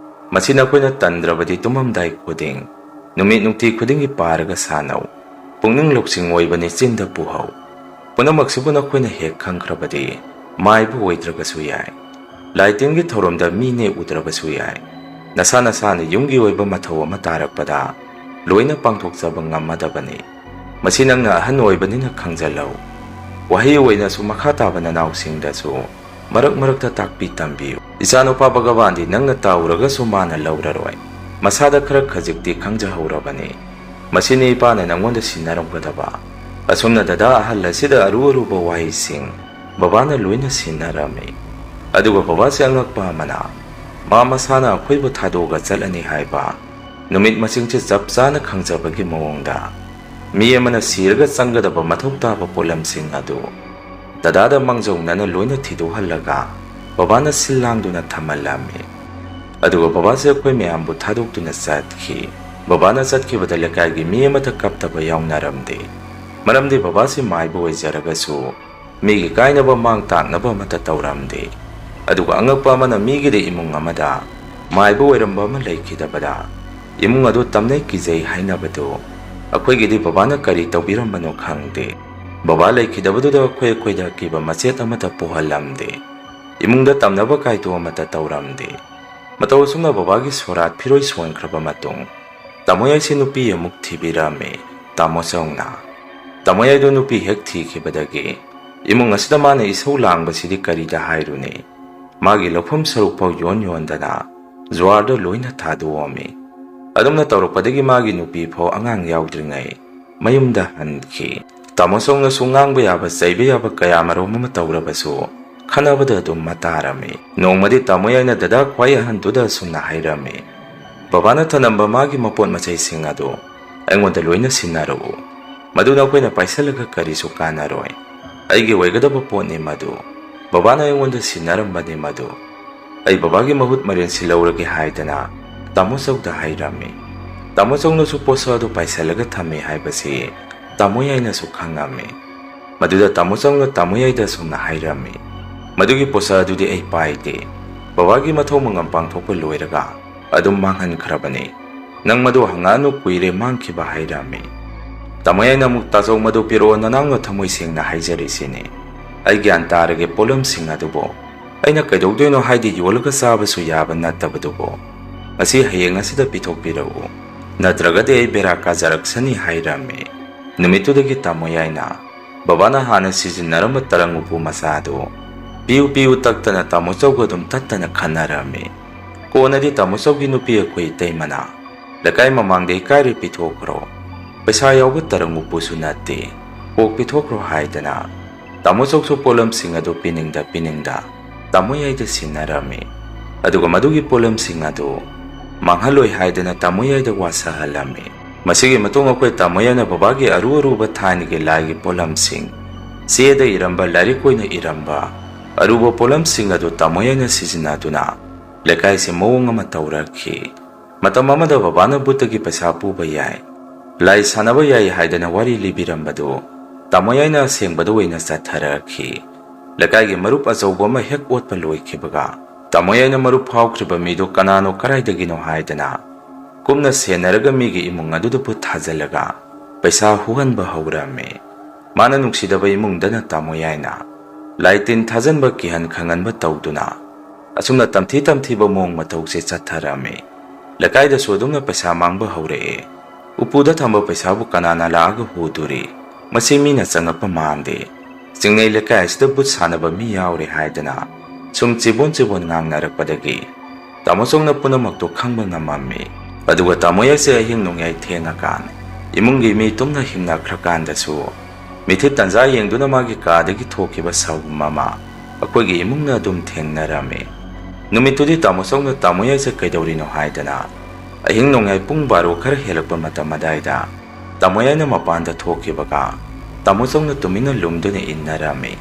ꯃꯁꯤ ꯅꯈꯣꯏꯅ ꯇꯟꯗ꯭ꯔꯕꯗꯤ ꯇꯨꯝꯃꯝꯗꯥꯏ ꯈꯨꯗꯤꯡ, ꯅꯨꯃꯤꯠ ꯅꯨꯡꯇꯤ ꯈꯨꯗꯤꯡꯒꯤ ꯄꯥꯔꯒ ꯁꯥꯟꯅꯧ꯫ ꯄꯨꯛꯅꯤꯡ ꯂꯧꯁꯤꯡ ꯑꯣꯏꯕꯅꯤ ꯆꯤꯟꯗ ꯄꯨꯍꯧ꯫ ꯄꯨꯝꯅꯃꯛꯁꯤꯕꯨ ꯅꯈꯣꯏꯅ ꯍꯦꯛ ꯈꯪꯈ꯭ꯔꯕꯗꯤ ꯃꯥꯏꯕ ꯑꯣꯏꯗ꯭ꯔꯒꯁꯨ ꯌꯥꯏ꯫ ꯂꯥꯏ ꯇꯤꯟꯒꯤ ꯊꯧꯔꯝꯗ ꯃꯤ ꯅꯦꯛꯎꯗ꯭ꯔꯕꯁꯨ ꯌꯥꯏ꯫ ꯅꯁꯥ ꯅꯁꯥꯅ ꯌꯨꯝꯒꯤ ꯑꯣꯏꯕ ꯃꯊꯧ ꯑꯃ ꯇꯥꯔꯛꯄꯗ ꯂꯣꯏꯅ ꯄꯥꯡꯊꯣꯛꯆꯕ ꯉꯝꯃꯗꯕꯅꯤ꯫ ꯃꯁꯤ ꯅꯪꯅ ꯑꯍꯟ ꯑꯣꯏꯕꯅꯤꯅ ꯈꯪꯖꯜꯂꯧ꯫ ꯋꯥꯍꯩ ꯑꯣꯏꯅꯁꯨ ꯃꯈꯥ ꯇꯥꯕ ꯅꯅꯥꯎꯁꯤꯡꯗꯁꯨ ꯃꯔꯛ ꯃꯔꯛꯇ ꯇꯥꯛꯄꯤ ꯇꯝꯕꯤꯌꯨ꯫ ꯏꯆꯥꯅꯨꯄꯥ ꯚꯒꯕꯥꯟꯗꯤ ꯅꯪꯅ ꯇꯥꯎꯔꯒꯁꯨ ꯃꯥꯅ ꯂꯧꯔꯔꯣꯏ꯫ ꯃꯁꯥꯗ ꯈꯔ ꯈꯖꯤꯛꯇꯤ ꯈꯪꯖꯍꯧꯔꯕꯅꯤ꯫ ꯃꯁꯤꯅꯤ ꯏꯄꯥꯅ ꯅꯪꯉꯣꯟꯗ ꯁꯤꯟꯅꯔꯝꯒꯗꯕ꯫ ꯑꯁꯨꯝꯅ ꯗꯗꯥ ꯑꯍꯜ ꯑꯁꯤꯗ ꯑꯔꯨ ꯑꯔꯨꯕ ꯋꯥꯍꯩꯁꯤꯡ ꯕꯕꯥꯅ ꯂꯣꯏꯅ ꯁꯤꯟꯅꯔꯝꯃꯤ꯫ ꯑꯗꯨꯒ ꯕꯕꯥꯁꯦ ꯑꯉꯛꯄ ꯑꯃꯅ, ꯃꯥ ꯃꯁꯥꯅ ꯑꯩꯈꯣꯏꯕꯨ ꯊꯥꯗꯣꯛꯑꯒ ꯆꯠꯂꯅꯤ ꯍꯥꯏꯕ ꯅꯨꯃꯤꯠ ꯃꯁꯤꯡꯁꯦ ꯆꯞ ꯆꯥꯅ ꯈꯪꯖꯕꯒꯤ ꯃꯑꯣꯡꯗ, ꯃꯤ ꯑꯃꯅ ꯁꯤꯔꯒ ꯆꯪꯒꯗꯕ ꯃꯊꯧ ꯇꯥꯕ ꯄꯣꯠꯂꯝꯁꯤꯡ ꯑꯗꯨ ꯗꯗꯥꯗ ꯃꯥꯡꯖꯧꯅꯅ ꯂꯣꯏꯅ ꯊꯤꯗꯣꯛꯍꯜꯂꯒ ꯕꯕꯥꯅ ꯁꯤꯜ ꯂꯥꯡꯗꯨꯅ ꯊꯝꯍꯜꯂꯝꯃꯤ꯫ ꯑꯗꯨꯒ ꯕꯕꯥꯁꯦ ꯑꯩꯈꯣꯏ ꯃꯌꯥꯝꯕꯨ ꯊꯥꯗꯣꯛꯇꯨꯅ ꯆꯠꯈꯤ꯫ ꯕꯕꯥꯅ ꯆꯠꯈꯤꯕꯗ ꯂꯩꯀꯥꯏꯒꯤ ꯃꯤ ꯑꯃꯠꯇ ꯀꯞꯇꯕ ꯌꯥꯎꯅꯔꯝꯗꯦ꯫ ꯃꯔꯝꯗꯤ ꯕꯕꯥꯁꯤ ꯃꯥꯏꯕ ꯑꯣꯏꯖꯔꯒꯁꯨ ꯃꯤꯒꯤ ꯀꯥꯏꯅꯕ ꯃꯥꯡ ꯇꯥꯛꯅꯕ ꯑꯃꯠꯇ ꯇꯧꯔꯝꯗꯦ꯫ ꯑꯗꯨꯒ ꯑꯉꯛꯄ ꯑꯃꯅ, ꯃꯤꯒꯤꯗꯤ ꯏꯃꯨꯡ ꯑꯃꯗ ꯃꯥꯏꯕ ꯑꯣꯏꯔꯝꯕ ꯑꯃ ꯂꯩꯈꯤꯗꯕꯗ ꯏꯃꯨꯡ ꯑꯗꯨ ꯇꯝꯅꯩ ꯀꯤꯖꯩ ꯍꯥꯏꯅꯕꯗꯨ ꯑꯩꯈꯣꯏꯒꯤꯗꯤ ꯕꯕꯥꯅ ꯀꯔꯤ ꯇꯧꯕꯤꯔꯝꯕꯅꯣ ꯈꯪꯗꯦ꯫ ꯕꯕꯥ ꯂꯩꯈꯤꯗꯕꯗꯨꯗ ꯑꯩꯈꯣꯏ ꯑꯩꯈꯣꯏꯗ ꯑꯀꯤꯕ ꯃꯆꯦꯠ ꯑꯃꯠꯇ ꯄꯣꯛꯍꯜꯂꯝꯗꯦ꯫ ꯏꯃꯨꯡꯗ ꯇꯝꯅꯕ ꯀꯥꯏꯊꯣꯛ ꯑꯃꯠꯇ ꯇꯧꯔꯝꯗꯦ꯫ ꯃꯇꯧ ꯑꯁꯨꯝꯅ ꯕꯕꯥꯒꯤ ꯁꯣꯔꯥꯠ ꯐꯤꯔꯣꯏ ꯁꯣꯟꯈ꯭ꯔꯕ ꯃꯇꯨꯡ ꯇꯥꯃꯣ ꯌꯥꯏꯁꯦ ꯅꯨꯄꯤ ꯑꯃꯨꯛ ꯊꯤꯕꯤꯔꯝꯃꯤ ꯇꯥꯃꯣ ꯆꯧꯅ꯫ ꯇꯥꯃꯣ ꯌꯥꯏꯗꯣ ꯅꯨꯄꯤ ꯍꯦꯛ ꯊꯤꯈꯤꯕꯗꯒꯤ ꯏꯃꯨꯡ ꯑꯁꯤꯗ ꯃꯥꯅ ꯏꯁꯧ ꯂꯥꯡꯕꯁꯤꯗꯤ ꯀꯔꯤꯗ ꯍꯥꯏꯔꯨꯅꯤ꯫ ꯃꯥꯒꯤ ꯂꯧꯐꯝ ꯁꯔꯨꯛ ꯐꯥꯎ ꯌꯣꯟ ꯌꯣꯟꯗꯅ ꯖꯨꯋꯥꯔꯗ ꯂꯣꯏꯅ ꯊꯥꯗꯣꯛꯑꯝꯃꯤ꯫ ꯑꯗꯨꯝꯅ ꯇꯧꯔꯛꯄꯗꯒꯤ ꯃꯥꯒꯤ ꯅꯨꯄꯤ ꯐꯥꯎ ꯑꯉꯥꯡ ꯌꯥꯎꯗ꯭ꯔꯤꯉꯩ ꯃꯌꯨꯝꯗ ꯍꯟꯈꯤ꯫ ꯇꯥꯃꯣ ꯆꯧꯅꯁꯨ ꯉꯥꯡꯕ ꯌꯥꯕ ꯆꯩꯕ ꯌꯥꯕ ꯀꯌꯥ ꯃꯔꯨꯝ ꯑꯃ ꯇꯧꯔꯕꯁꯨ ꯈꯟꯅꯕꯗ ꯑꯗꯨꯝ ꯃꯇꯥꯔꯝꯃꯤ꯫ ꯅꯣꯡꯃꯗꯤ ꯇꯥꯃꯣ ꯌꯥꯏꯅ ꯗꯗꯥ ꯈ꯭ꯋꯥꯏ ꯑꯍꯟꯗꯨꯗ ꯑꯁꯨꯝꯅ ꯍꯥꯏꯔꯝꯃꯤ, "ꯕꯕꯥꯅ ꯊꯅꯝꯕ ꯃꯥꯒꯤ ꯃꯄꯣꯠ ꯃꯆꯩꯁꯤꯡ ꯑꯗꯨ ꯑꯩꯉꯣꯟꯗ ꯂꯣꯏꯅ ꯁꯤꯟꯅꯔꯛꯎ꯫ ꯃꯗꯨ ꯅꯈꯣꯏꯅ ꯄꯥꯏꯁꯜꯂꯒ ꯀꯔꯤꯁꯨ ꯀꯥꯟꯅꯔꯣꯏ꯫ ꯑꯩꯒꯤ ꯑꯣꯏꯒꯗꯕ ꯄꯣꯠꯅꯤ ꯃꯗꯨ꯫ ꯕꯕꯥꯅ ꯑꯩꯉꯣꯟꯗ ꯁꯤꯟꯅꯔꯝꯕꯅꯤ ꯃꯗꯨ꯫ ꯑꯩ ꯕꯕꯥꯒꯤ ꯃꯍꯨꯠ ꯃꯔꯦꯟ ꯁꯤꯜꯍꯧꯔꯒꯦ" ꯍꯥꯏꯗꯅ ꯇꯥꯃꯣ ꯆꯧꯗ ꯍꯥꯏꯔꯝꯃꯤ꯫ ꯇꯥꯃꯣ ꯆꯧꯅꯁꯨ ꯄꯣꯠꯁꯛ ꯑꯗꯨ ꯄꯥꯏꯁꯜꯂꯒ ꯊꯝꯃꯤ ꯍꯥꯏꯕꯁꯤ ꯇꯥꯃꯣ ꯌꯥꯏꯅꯁꯨ ꯈꯪꯉꯝꯃꯤ꯫ ꯃꯗꯨꯗ ꯇꯥꯃꯣ ꯆꯧꯅ ꯇꯥꯃꯣ ꯌꯥꯏꯗ ꯑꯁꯨꯝꯅ ꯍꯥꯏꯔꯝꯃꯤ, "ꯃꯗꯨꯒꯤ ꯄꯣꯠꯁꯛ ꯑꯗꯨꯗꯤ ꯑꯩ ꯄꯥꯏꯗꯦ꯫ ꯕꯕꯥꯒꯤ ꯃꯊꯧ ꯃꯉꯝ ꯄꯥꯡꯊꯣꯛꯄ ꯂꯣꯏꯔꯒ ꯑꯗꯨꯝ ꯃꯥꯡꯍꯟꯈ꯭ꯔꯕꯅꯤ꯫ ꯅꯪ ꯃꯗꯨ ꯍꯪꯉꯛꯑꯅꯨ, ꯀꯨꯏꯔꯦ ꯃꯥꯡꯈꯤꯕ" ꯍꯥꯏꯔꯝꯃꯤ꯫ ꯇꯥꯃꯣ ꯌꯥꯏꯅ ꯑꯃꯨꯛ, "ꯇꯥꯆꯧ, ꯃꯗꯨ ꯄꯤꯔꯛꯑꯣ, ꯅꯅꯥꯎꯅ ꯊꯃꯣꯏ ꯁꯦꯡꯅ ꯍꯥꯏꯖꯔꯤꯁꯤꯅꯤ꯫ ꯑꯩ ꯒ꯭ꯌꯥꯟ ꯇꯥꯔꯒꯦ, ꯄꯣꯠꯂꯝꯁꯤꯡ ꯑꯗꯨꯕꯨ ꯑꯩꯅ ꯀꯩꯗꯧꯗꯣꯏꯅꯣ ꯍꯥꯏꯗꯤ ꯌꯣꯜꯂꯒ ꯆꯥꯕꯁꯨ ꯌꯥꯕ ꯅꯠꯇꯕꯗꯨꯕꯨ꯫ ꯉꯁꯤ ꯍꯌꯦꯡ ꯑꯁꯤꯗ ꯄꯤꯊꯣꯛꯄꯤꯔꯛꯎ, ꯅꯠꯇ꯭ꯔꯒꯗꯤ ꯑꯩ ꯕꯦꯔꯥ ꯀꯥꯖꯔꯛꯁꯅꯤ" ꯍꯥꯏꯔꯝꯃꯤ꯫ ꯅꯨꯃꯤꯠꯇꯨꯗꯒꯤ ꯇꯥꯃꯣ ꯌꯥꯏꯅ ꯕꯕꯥꯅ ꯍꯥꯟꯅ ꯁꯤꯖꯤꯟꯅꯔꯝꯕ ꯇꯔꯪ ꯎꯄꯨ ꯃꯆꯥ ꯑꯗꯨ ꯄꯤꯌꯨ ꯄꯤꯌꯨ ꯇꯛꯇꯅ ꯇꯥꯃꯣ ꯆꯧꯒ ꯑꯗꯨꯝ ꯇꯠꯇꯅ ꯈꯟꯅꯔꯝꯃꯤ꯫ ꯀꯣꯟꯅꯗꯤ ꯇꯥꯃꯣ ꯆꯧꯒꯤ ꯅꯨꯄꯤ ꯑꯩꯈꯣꯏ ꯏꯇꯩꯃꯅ ꯂꯩꯀꯥꯏ ꯃꯃꯥꯡꯗ ꯏꯀꯥꯏꯔꯦ ꯄꯤꯊꯣꯛꯈ꯭ꯔꯣ, ꯄꯩꯁꯥ ꯌꯥꯎꯕ ꯇꯔꯪ ꯎꯄꯨꯁꯨ ꯅꯠꯇꯦ, ꯀꯣꯛ ꯄꯤꯊꯣꯛꯈ꯭ꯔꯣ ꯍꯥꯏꯗꯅ ꯇꯥꯃꯣ ꯆꯧꯁꯨ ꯄꯣꯠꯂꯝꯁꯤꯡ ꯑꯗꯨ ꯄꯤꯅꯤꯡꯗ ꯄꯤꯅꯤꯡꯗ ꯇꯥꯃꯣ ꯌꯥꯏꯗ ꯁꯤꯟꯅꯔꯝꯃꯤ꯫ ꯑꯗꯨꯒ ꯃꯗꯨꯒꯤ ꯄꯣꯠꯂꯝꯁꯤꯡ ꯑꯗꯨ ꯃꯥꯡꯍꯜꯂꯣꯏ ꯍꯥꯏꯗꯅ ꯇꯥꯃꯣ ꯌꯥꯏꯗ ꯋꯥꯁꯛꯍꯜꯂꯝꯃꯤ꯫ ꯃꯁꯤꯒꯤ ꯃꯇꯨꯡ ꯑꯩꯈꯣꯏ ꯇꯥꯃꯣ ꯌꯥꯏꯅ ꯕꯕꯥꯒꯤ ꯑꯔꯨ ꯑꯔꯨꯕ ꯊꯥꯏꯅꯒꯤ ꯂꯥꯏꯒꯤ ꯄꯣꯠꯂꯝꯁꯤꯡ, ꯆꯦꯗ ꯏꯔꯝꯕ, ꯂꯥꯏꯔꯤꯛ ꯑꯣꯏꯅ ꯏꯔꯝꯕ ꯑꯔꯨꯕ ꯄꯣꯠꯂꯝꯁꯤꯡ ꯑꯗꯨ ꯇꯥꯃꯣ ꯌꯥꯏꯅ ꯁꯤꯖꯤꯟꯅꯗꯨꯅ ꯂꯩꯀꯥꯏꯁꯤ ꯃꯑꯣꯡ ꯑꯃ ꯇꯧꯔꯛꯈꯤ꯫ ꯃꯇꯝ ꯑꯃꯗ ꯕꯕꯥꯅ ꯕꯨꯠꯇꯒꯤ ꯄꯩꯁꯥ ꯄꯨꯕ ꯌꯥꯏ, ꯂꯥꯏ ꯁꯥꯟꯅꯕ ꯌꯥꯏ ꯍꯥꯏꯗꯅ ꯋꯥꯔꯤ ꯂꯤꯕꯤꯔꯝꯕꯗꯨ ꯇꯥꯃꯣ ꯌꯥꯏꯅ ꯑꯁꯦꯡꯕꯗ ꯑꯣꯏꯅ ꯆꯠꯊꯔꯛꯈꯤ꯫ ꯂꯩꯀꯥꯏꯒꯤ ꯃꯔꯨꯞ ꯑꯆꯧꯕ ꯑꯃ ꯍꯦꯛ ꯑꯣꯠꯄ ꯂꯣꯏꯈꯤꯕꯒ, ꯇꯥꯃꯣ ꯌꯥꯏꯅ ꯃꯔꯨꯞ ꯐꯥꯎꯈ꯭ꯔꯤꯕ ꯃꯤꯗꯨ ꯀꯅꯥꯅꯣ, ꯀꯔꯥꯏꯗꯒꯤꯅꯣ ꯍꯥꯏꯗꯅ ꯀꯨꯞꯅ ꯁꯦꯟꯅꯔꯒ ꯃꯤꯒꯤ ꯏꯃꯨꯡ ꯑꯗꯨꯗ ꯚꯨꯠ ꯊꯥꯖꯤꯜꯂꯒ ꯄꯩꯁꯥ ꯍꯨꯍꯟꯕ ꯍꯧꯔꯝꯃꯤ꯫ ꯃꯥꯅ ꯅꯨꯡꯁꯤꯗꯕ ꯏꯃꯨꯡꯗꯅ ꯇꯥꯃꯣ ꯌꯥꯏꯅ ꯂꯥꯏ ꯇꯤꯟ ꯊꯥꯖꯟꯕ, ꯀꯤꯍꯟ ꯈꯪꯍꯟꯕ ꯇꯧꯗꯨꯅ ꯑꯁꯨꯝꯅ ꯇꯝꯊꯤ ꯇꯝꯊꯤꯕ ꯃꯑꯣꯡ ꯃꯇꯧꯁꯦ ꯆꯠꯊꯔꯝꯃꯤ꯫ ꯂꯩꯀꯥꯏꯗꯁꯨ ꯑꯗꯨꯝꯅ ꯄꯩꯁꯥ ꯃꯥꯡꯕ ꯍꯧꯔꯛꯑꯦ꯫ ꯎꯄꯨꯗ ꯊꯝꯕ ꯄꯩꯁꯥꯕꯨ ꯀꯅꯥꯅ ꯂꯥꯛꯑꯒ ꯍꯨꯗꯣꯔꯤ? ꯃꯁꯤ ꯃꯤꯅ ꯆꯪꯉꯛꯄ ꯃꯥꯟꯗꯦ꯫ ꯆꯤꯡꯅꯩ ꯂꯩꯀꯥꯏ ꯑꯁꯤꯗ ꯚꯨꯠ ꯁꯥꯟꯅꯕ ꯃꯤ ꯌꯥꯎꯔꯦ ꯍꯥꯏꯗꯅ ꯁꯨꯝ ꯆꯤꯕꯣꯟ ꯆꯤꯕꯣꯟ ꯉꯥꯡꯅꯔꯛꯄꯗꯒꯤ ꯇꯥꯃꯣ ꯆꯧꯅ ꯄꯨꯝꯅꯃꯛꯇꯣ ꯈꯪꯕ ꯉꯝꯃꯝꯃꯤ꯫ ꯑꯗꯨꯒ ꯇꯥꯃꯣ ꯌꯥꯏꯁꯦ ꯑꯍꯤꯡ ꯅꯣꯡꯌꯥꯏ ꯊꯦꯡꯉꯀꯥꯟ ꯏꯃꯨꯡꯒꯤ ꯃꯤ ꯇꯨꯝꯅ ꯍꯤꯡꯅꯈ꯭ꯔꯀꯥꯟꯗꯁꯨ ꯃꯤꯊꯤꯠ ꯇꯟꯖꯥ ꯌꯦꯡꯗꯨꯅ ꯃꯥꯒꯤ ꯀꯥꯗꯒꯤ ꯊꯣꯛꯈꯤꯕ ꯁꯥꯎꯒꯨꯝ ꯑꯃ ꯑꯩꯈꯣꯏꯒꯤ ꯏꯃꯨꯡꯅ ꯑꯗꯨꯝ ꯊꯦꯡꯅꯔꯝꯃꯤ꯫ ꯅꯨꯃꯤꯠꯇꯨꯗꯤ ꯇꯥꯃꯣ ꯆꯧꯅ ꯇꯥꯃꯣ ꯌꯥꯏꯁꯦ ꯀꯩꯗꯧꯔꯤꯅꯣ ꯍꯥꯏꯗꯅ ꯑꯍꯤꯡ ꯅꯣꯡꯌꯥꯏ ꯄꯨꯡ ꯕꯥꯔꯣ ꯈꯔ ꯍꯦꯜꯂꯛꯄ ꯃꯇꯝ ꯑꯗꯥꯏꯗ ꯇꯥꯃꯣ ꯌꯥꯏꯅ ꯃꯄꯥꯟꯗ ꯊꯣꯛꯈꯤꯕꯒ ꯇꯥꯃꯣ ꯆꯧꯅ ꯇꯨꯃꯤꯟꯅ ꯂꯨꯝꯗꯨꯅ ꯏꯟꯅꯔꯝꯃꯤ꯫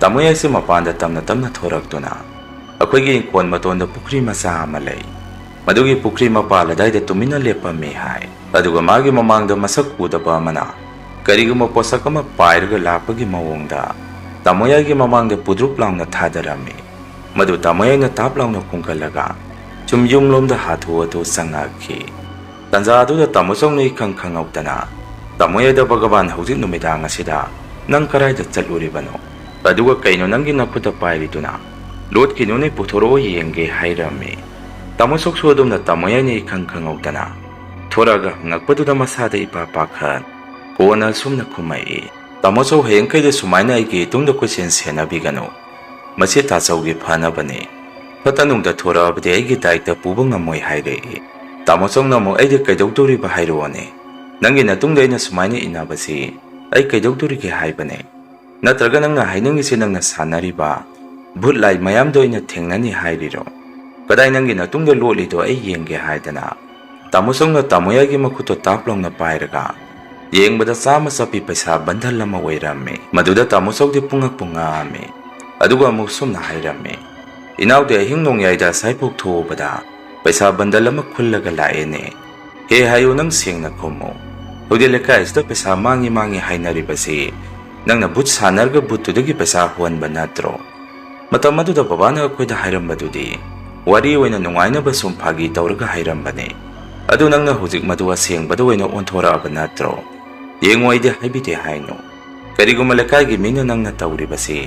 ꯇꯥꯃꯣ ꯌꯥꯏꯁꯦ ꯃꯄꯥꯟꯗ ꯇꯞꯅ ꯇꯞꯅ ꯊꯣꯔꯛꯇꯨꯅ ꯑꯩꯈꯣꯏꯒꯤ ꯏꯪꯈꯣꯜ ꯃꯇꯣꯟꯗ ꯄꯨꯈ꯭ꯔꯤ ꯃꯆꯥ ꯑꯃ ꯂꯩ꯫ ꯃꯗꯨꯒꯤ ꯄꯨꯈ꯭ꯔꯤ ꯃꯄꯥꯜ ꯑꯗꯥꯏꯗ ꯇꯨꯃꯤꯟꯅ ꯂꯦꯞꯄꯝꯃꯤ ꯍꯥꯏ꯫ ꯑꯗꯨꯒ ꯃꯥꯒꯤ ꯃꯃꯥꯡꯗ ꯃꯁꯛ ꯎꯗꯕ ꯑꯃꯅ ꯀꯔꯤꯒꯨꯝꯕ ꯄꯣꯠꯁꯛ ꯑꯃ ꯄꯥꯏꯔꯒ ꯂꯥꯛꯄꯒꯤ ꯃꯑꯣꯡꯗ ꯇꯥꯃꯣ ꯌꯥꯏꯒꯤ ꯃꯃꯥꯡꯗ ꯄꯨꯗ꯭ꯔꯨꯞ ꯂꯥꯎꯅ ꯊꯥꯗꯔꯝꯃꯤ꯫ ꯃꯗꯨ ꯇꯥꯃꯣ ꯌꯥꯏꯅ ꯇꯥꯞ ꯂꯥꯎꯅ ꯈꯣꯡꯒꯠꯂꯒ ꯁꯨꯝ ꯌꯨꯝꯂꯣꯝꯗ ꯍꯥꯊꯨ ꯍꯥꯊꯨ ꯆꯪꯉꯛꯈꯤ꯫ ꯇꯟꯖꯥ ꯑꯗꯨꯗ ꯇꯥꯃꯣ ꯆꯧꯅ ꯏꯈꯪ ꯈꯪꯍꯧꯗꯅ, "ꯇꯥꯃꯣ ꯌꯥꯏꯗ ꯚꯒꯕꯥꯟ, ꯍꯧꯖꯤꯛ ꯅꯨꯃꯤꯗꯥꯡ ꯑꯁꯤꯗ ꯅꯪ ꯀꯗꯥꯏꯗ ꯆꯠꯂꯨꯔꯤꯕꯅꯣ? ꯑꯗꯨꯒ ꯀꯩꯅꯣ ꯅꯪꯒꯤ ꯅꯈꯨꯠꯇ ꯄꯥꯏꯔꯤꯗꯨꯅ? ꯂꯣꯠꯈꯤꯅꯨꯅꯦ, ꯄꯨꯊꯣꯔꯛꯑꯣ ꯌꯦꯡꯒꯦ," ꯍꯥꯏꯔꯝꯃꯤ꯫ ꯇꯥꯃꯣ ꯆꯧꯁꯨ ꯑꯗꯨꯝꯅ ꯇꯥꯃꯣ ꯌꯥꯏꯅ ꯏꯈꯪ ꯈꯪꯍꯧꯗꯅ ꯊꯣꯔꯛꯑꯒ ꯍꯪꯉꯛꯄꯗꯨꯗ ꯃꯁꯥꯗ ꯏꯄꯥ ꯄꯥꯈꯠ ꯀꯣꯟꯅ ꯑꯁꯨꯝꯅ ꯈꯨꯝꯃꯛꯏ, "ꯇꯥꯃꯣ ꯆꯧ, ꯍꯌꯦꯡꯈꯩꯗꯤ ꯁꯨꯃꯥꯏꯅ ꯑꯩꯒꯤ ꯏꯇꯨꯡꯗ ꯀꯣꯏꯆꯦꯟ ꯁꯦꯟꯅꯕꯤꯒꯅꯨ꯫ ꯃꯁꯤ ꯇꯥꯆꯧꯒꯤ ꯐꯅꯕꯅꯤ꯫ ꯐꯠꯇ ꯅꯨꯡꯗ ꯊꯣꯔꯛꯑꯕꯗꯤ ꯑꯩꯒꯤ ꯗꯥꯏꯇ ꯄꯨꯕ ꯉꯝꯃꯣꯏ," ꯍꯥꯏꯔꯛꯏ꯫ ꯇꯥꯃꯣ ꯆꯧꯅ ꯑꯃꯨꯛ, "ꯑꯩꯗꯤ ꯀꯩꯗꯧꯗꯣꯔꯤꯕ ꯍꯥꯏꯔꯛꯑꯣꯅꯦ? ꯅꯪꯒꯤ ꯅꯇꯨꯡꯗ ꯑꯩꯅ ꯁꯨꯃꯥꯏꯅ ꯏꯟꯅꯕꯁꯤ ꯑꯩ ꯀꯩꯗꯧꯗꯣꯔꯤꯒꯦ ꯍꯥꯏꯕꯅꯦ? ꯅꯠꯇ꯭ꯔꯒ ꯅꯪꯅ ꯍꯥꯏꯅꯤꯡꯉꯤꯁꯦ ꯅꯪꯅ ꯁꯥꯟꯅꯔꯤꯕ ꯚꯨꯠ ꯂꯥꯏ ꯃꯌꯥꯝꯗꯣ ꯑꯩꯅ ꯊꯦꯡꯅꯅꯤ ꯍꯥꯏꯔꯤꯔꯣ? ꯀꯗꯥꯏ ꯅꯪꯒꯤ ꯅꯇꯨꯡꯗ ꯂꯣꯠꯂꯤꯗꯣ ꯑꯩ ꯌꯦꯡꯒꯦ" ꯍꯥꯏꯗꯅ ꯇꯥꯃꯣ ꯆꯧꯅ ꯇꯥꯃꯣ ꯌꯥꯏꯒꯤ ꯃꯈꯨꯠꯇꯣ ꯇꯥꯞ ꯂꯥꯎꯅ ꯄꯥꯏꯔꯒ ꯌꯦꯡꯕꯗ ꯆꯥꯝꯃ ꯆꯞꯄꯤ ꯄꯩꯁꯥ ꯕꯟꯗꯜ ꯑꯃ ꯑꯣꯏꯔꯝꯃꯤ꯫ ꯃꯗꯨꯗ ꯇꯥꯃꯣ ꯆꯧꯗꯤ ꯄꯨꯡꯉꯛꯄꯨ ꯉꯛꯑꯝꯃꯤ꯫ ꯑꯗꯨꯒ ꯑꯃꯨꯛ ꯁꯨꯝꯅ ꯍꯥꯏꯔꯝꯃꯤ, "ꯏꯅꯥꯎꯗꯤ ꯑꯍꯤꯡ ꯅꯣꯡꯌꯥꯏꯗ ꯑꯁꯥꯏꯐꯥꯎ ꯊꯣꯛꯎꯕꯗ ꯄꯩꯁꯥ ꯕꯟꯗꯜ ꯑꯃ ꯈꯨꯜꯂꯒ ꯂꯥꯛꯑꯦꯅꯦ꯫ ꯍꯦ ꯍꯥꯏꯌꯨ, ꯅꯪ ꯁꯦꯡꯅ ꯈꯨꯝꯃꯨ꯫ ꯍꯧꯖꯤꯛ ꯂꯩꯀꯥꯏꯁꯤꯗ ꯄꯩꯁꯥ ꯃꯥꯡꯉꯤ ꯃꯥꯡꯉꯤ ꯍꯥꯏꯅꯔꯤꯕꯁꯤ ꯅꯪꯅ ꯚꯨꯠ ꯁꯥꯟꯅꯔꯒ ꯚꯨꯠꯇꯨꯗꯒꯤ ꯄꯩꯁꯥ ꯍꯨꯟꯕ ꯅꯠꯇ꯭ꯔꯣ? ꯃꯇꯝ ꯑꯗꯨꯗ ꯕꯕꯥꯅ ꯑꯩꯈꯣꯏꯗ ꯍꯥꯏꯔꯝꯕꯗꯨꯗꯤ ꯋꯥꯔꯤ ꯑꯣꯏꯅ ꯅꯨꯡꯉꯥꯏꯅꯕ ꯁꯨꯝ ꯐꯥꯒꯤ ꯇꯧꯔꯒ ꯍꯥꯏꯔꯝꯕꯅꯤ꯫ ꯑꯗꯨ ꯅꯪꯅ ꯍꯧꯖꯤꯛ ꯃꯗꯨ ꯑꯁꯦꯡꯕꯗ ꯑꯣꯏꯅ ꯑꯣꯟꯊꯣꯔꯛꯑꯕ ꯅꯠꯇ꯭ꯔꯣ? ꯌꯦꯡꯉꯣ, ꯑꯩꯗꯤ ꯍꯥꯏꯕꯤꯗꯦ ꯍꯥꯏꯅꯣ꯫ ꯀꯔꯤꯒꯨꯝꯕ ꯂꯩꯀꯥꯏꯒꯤ ꯃꯤꯅ ꯅꯪꯅ ꯇꯧꯔꯤꯕꯁꯤ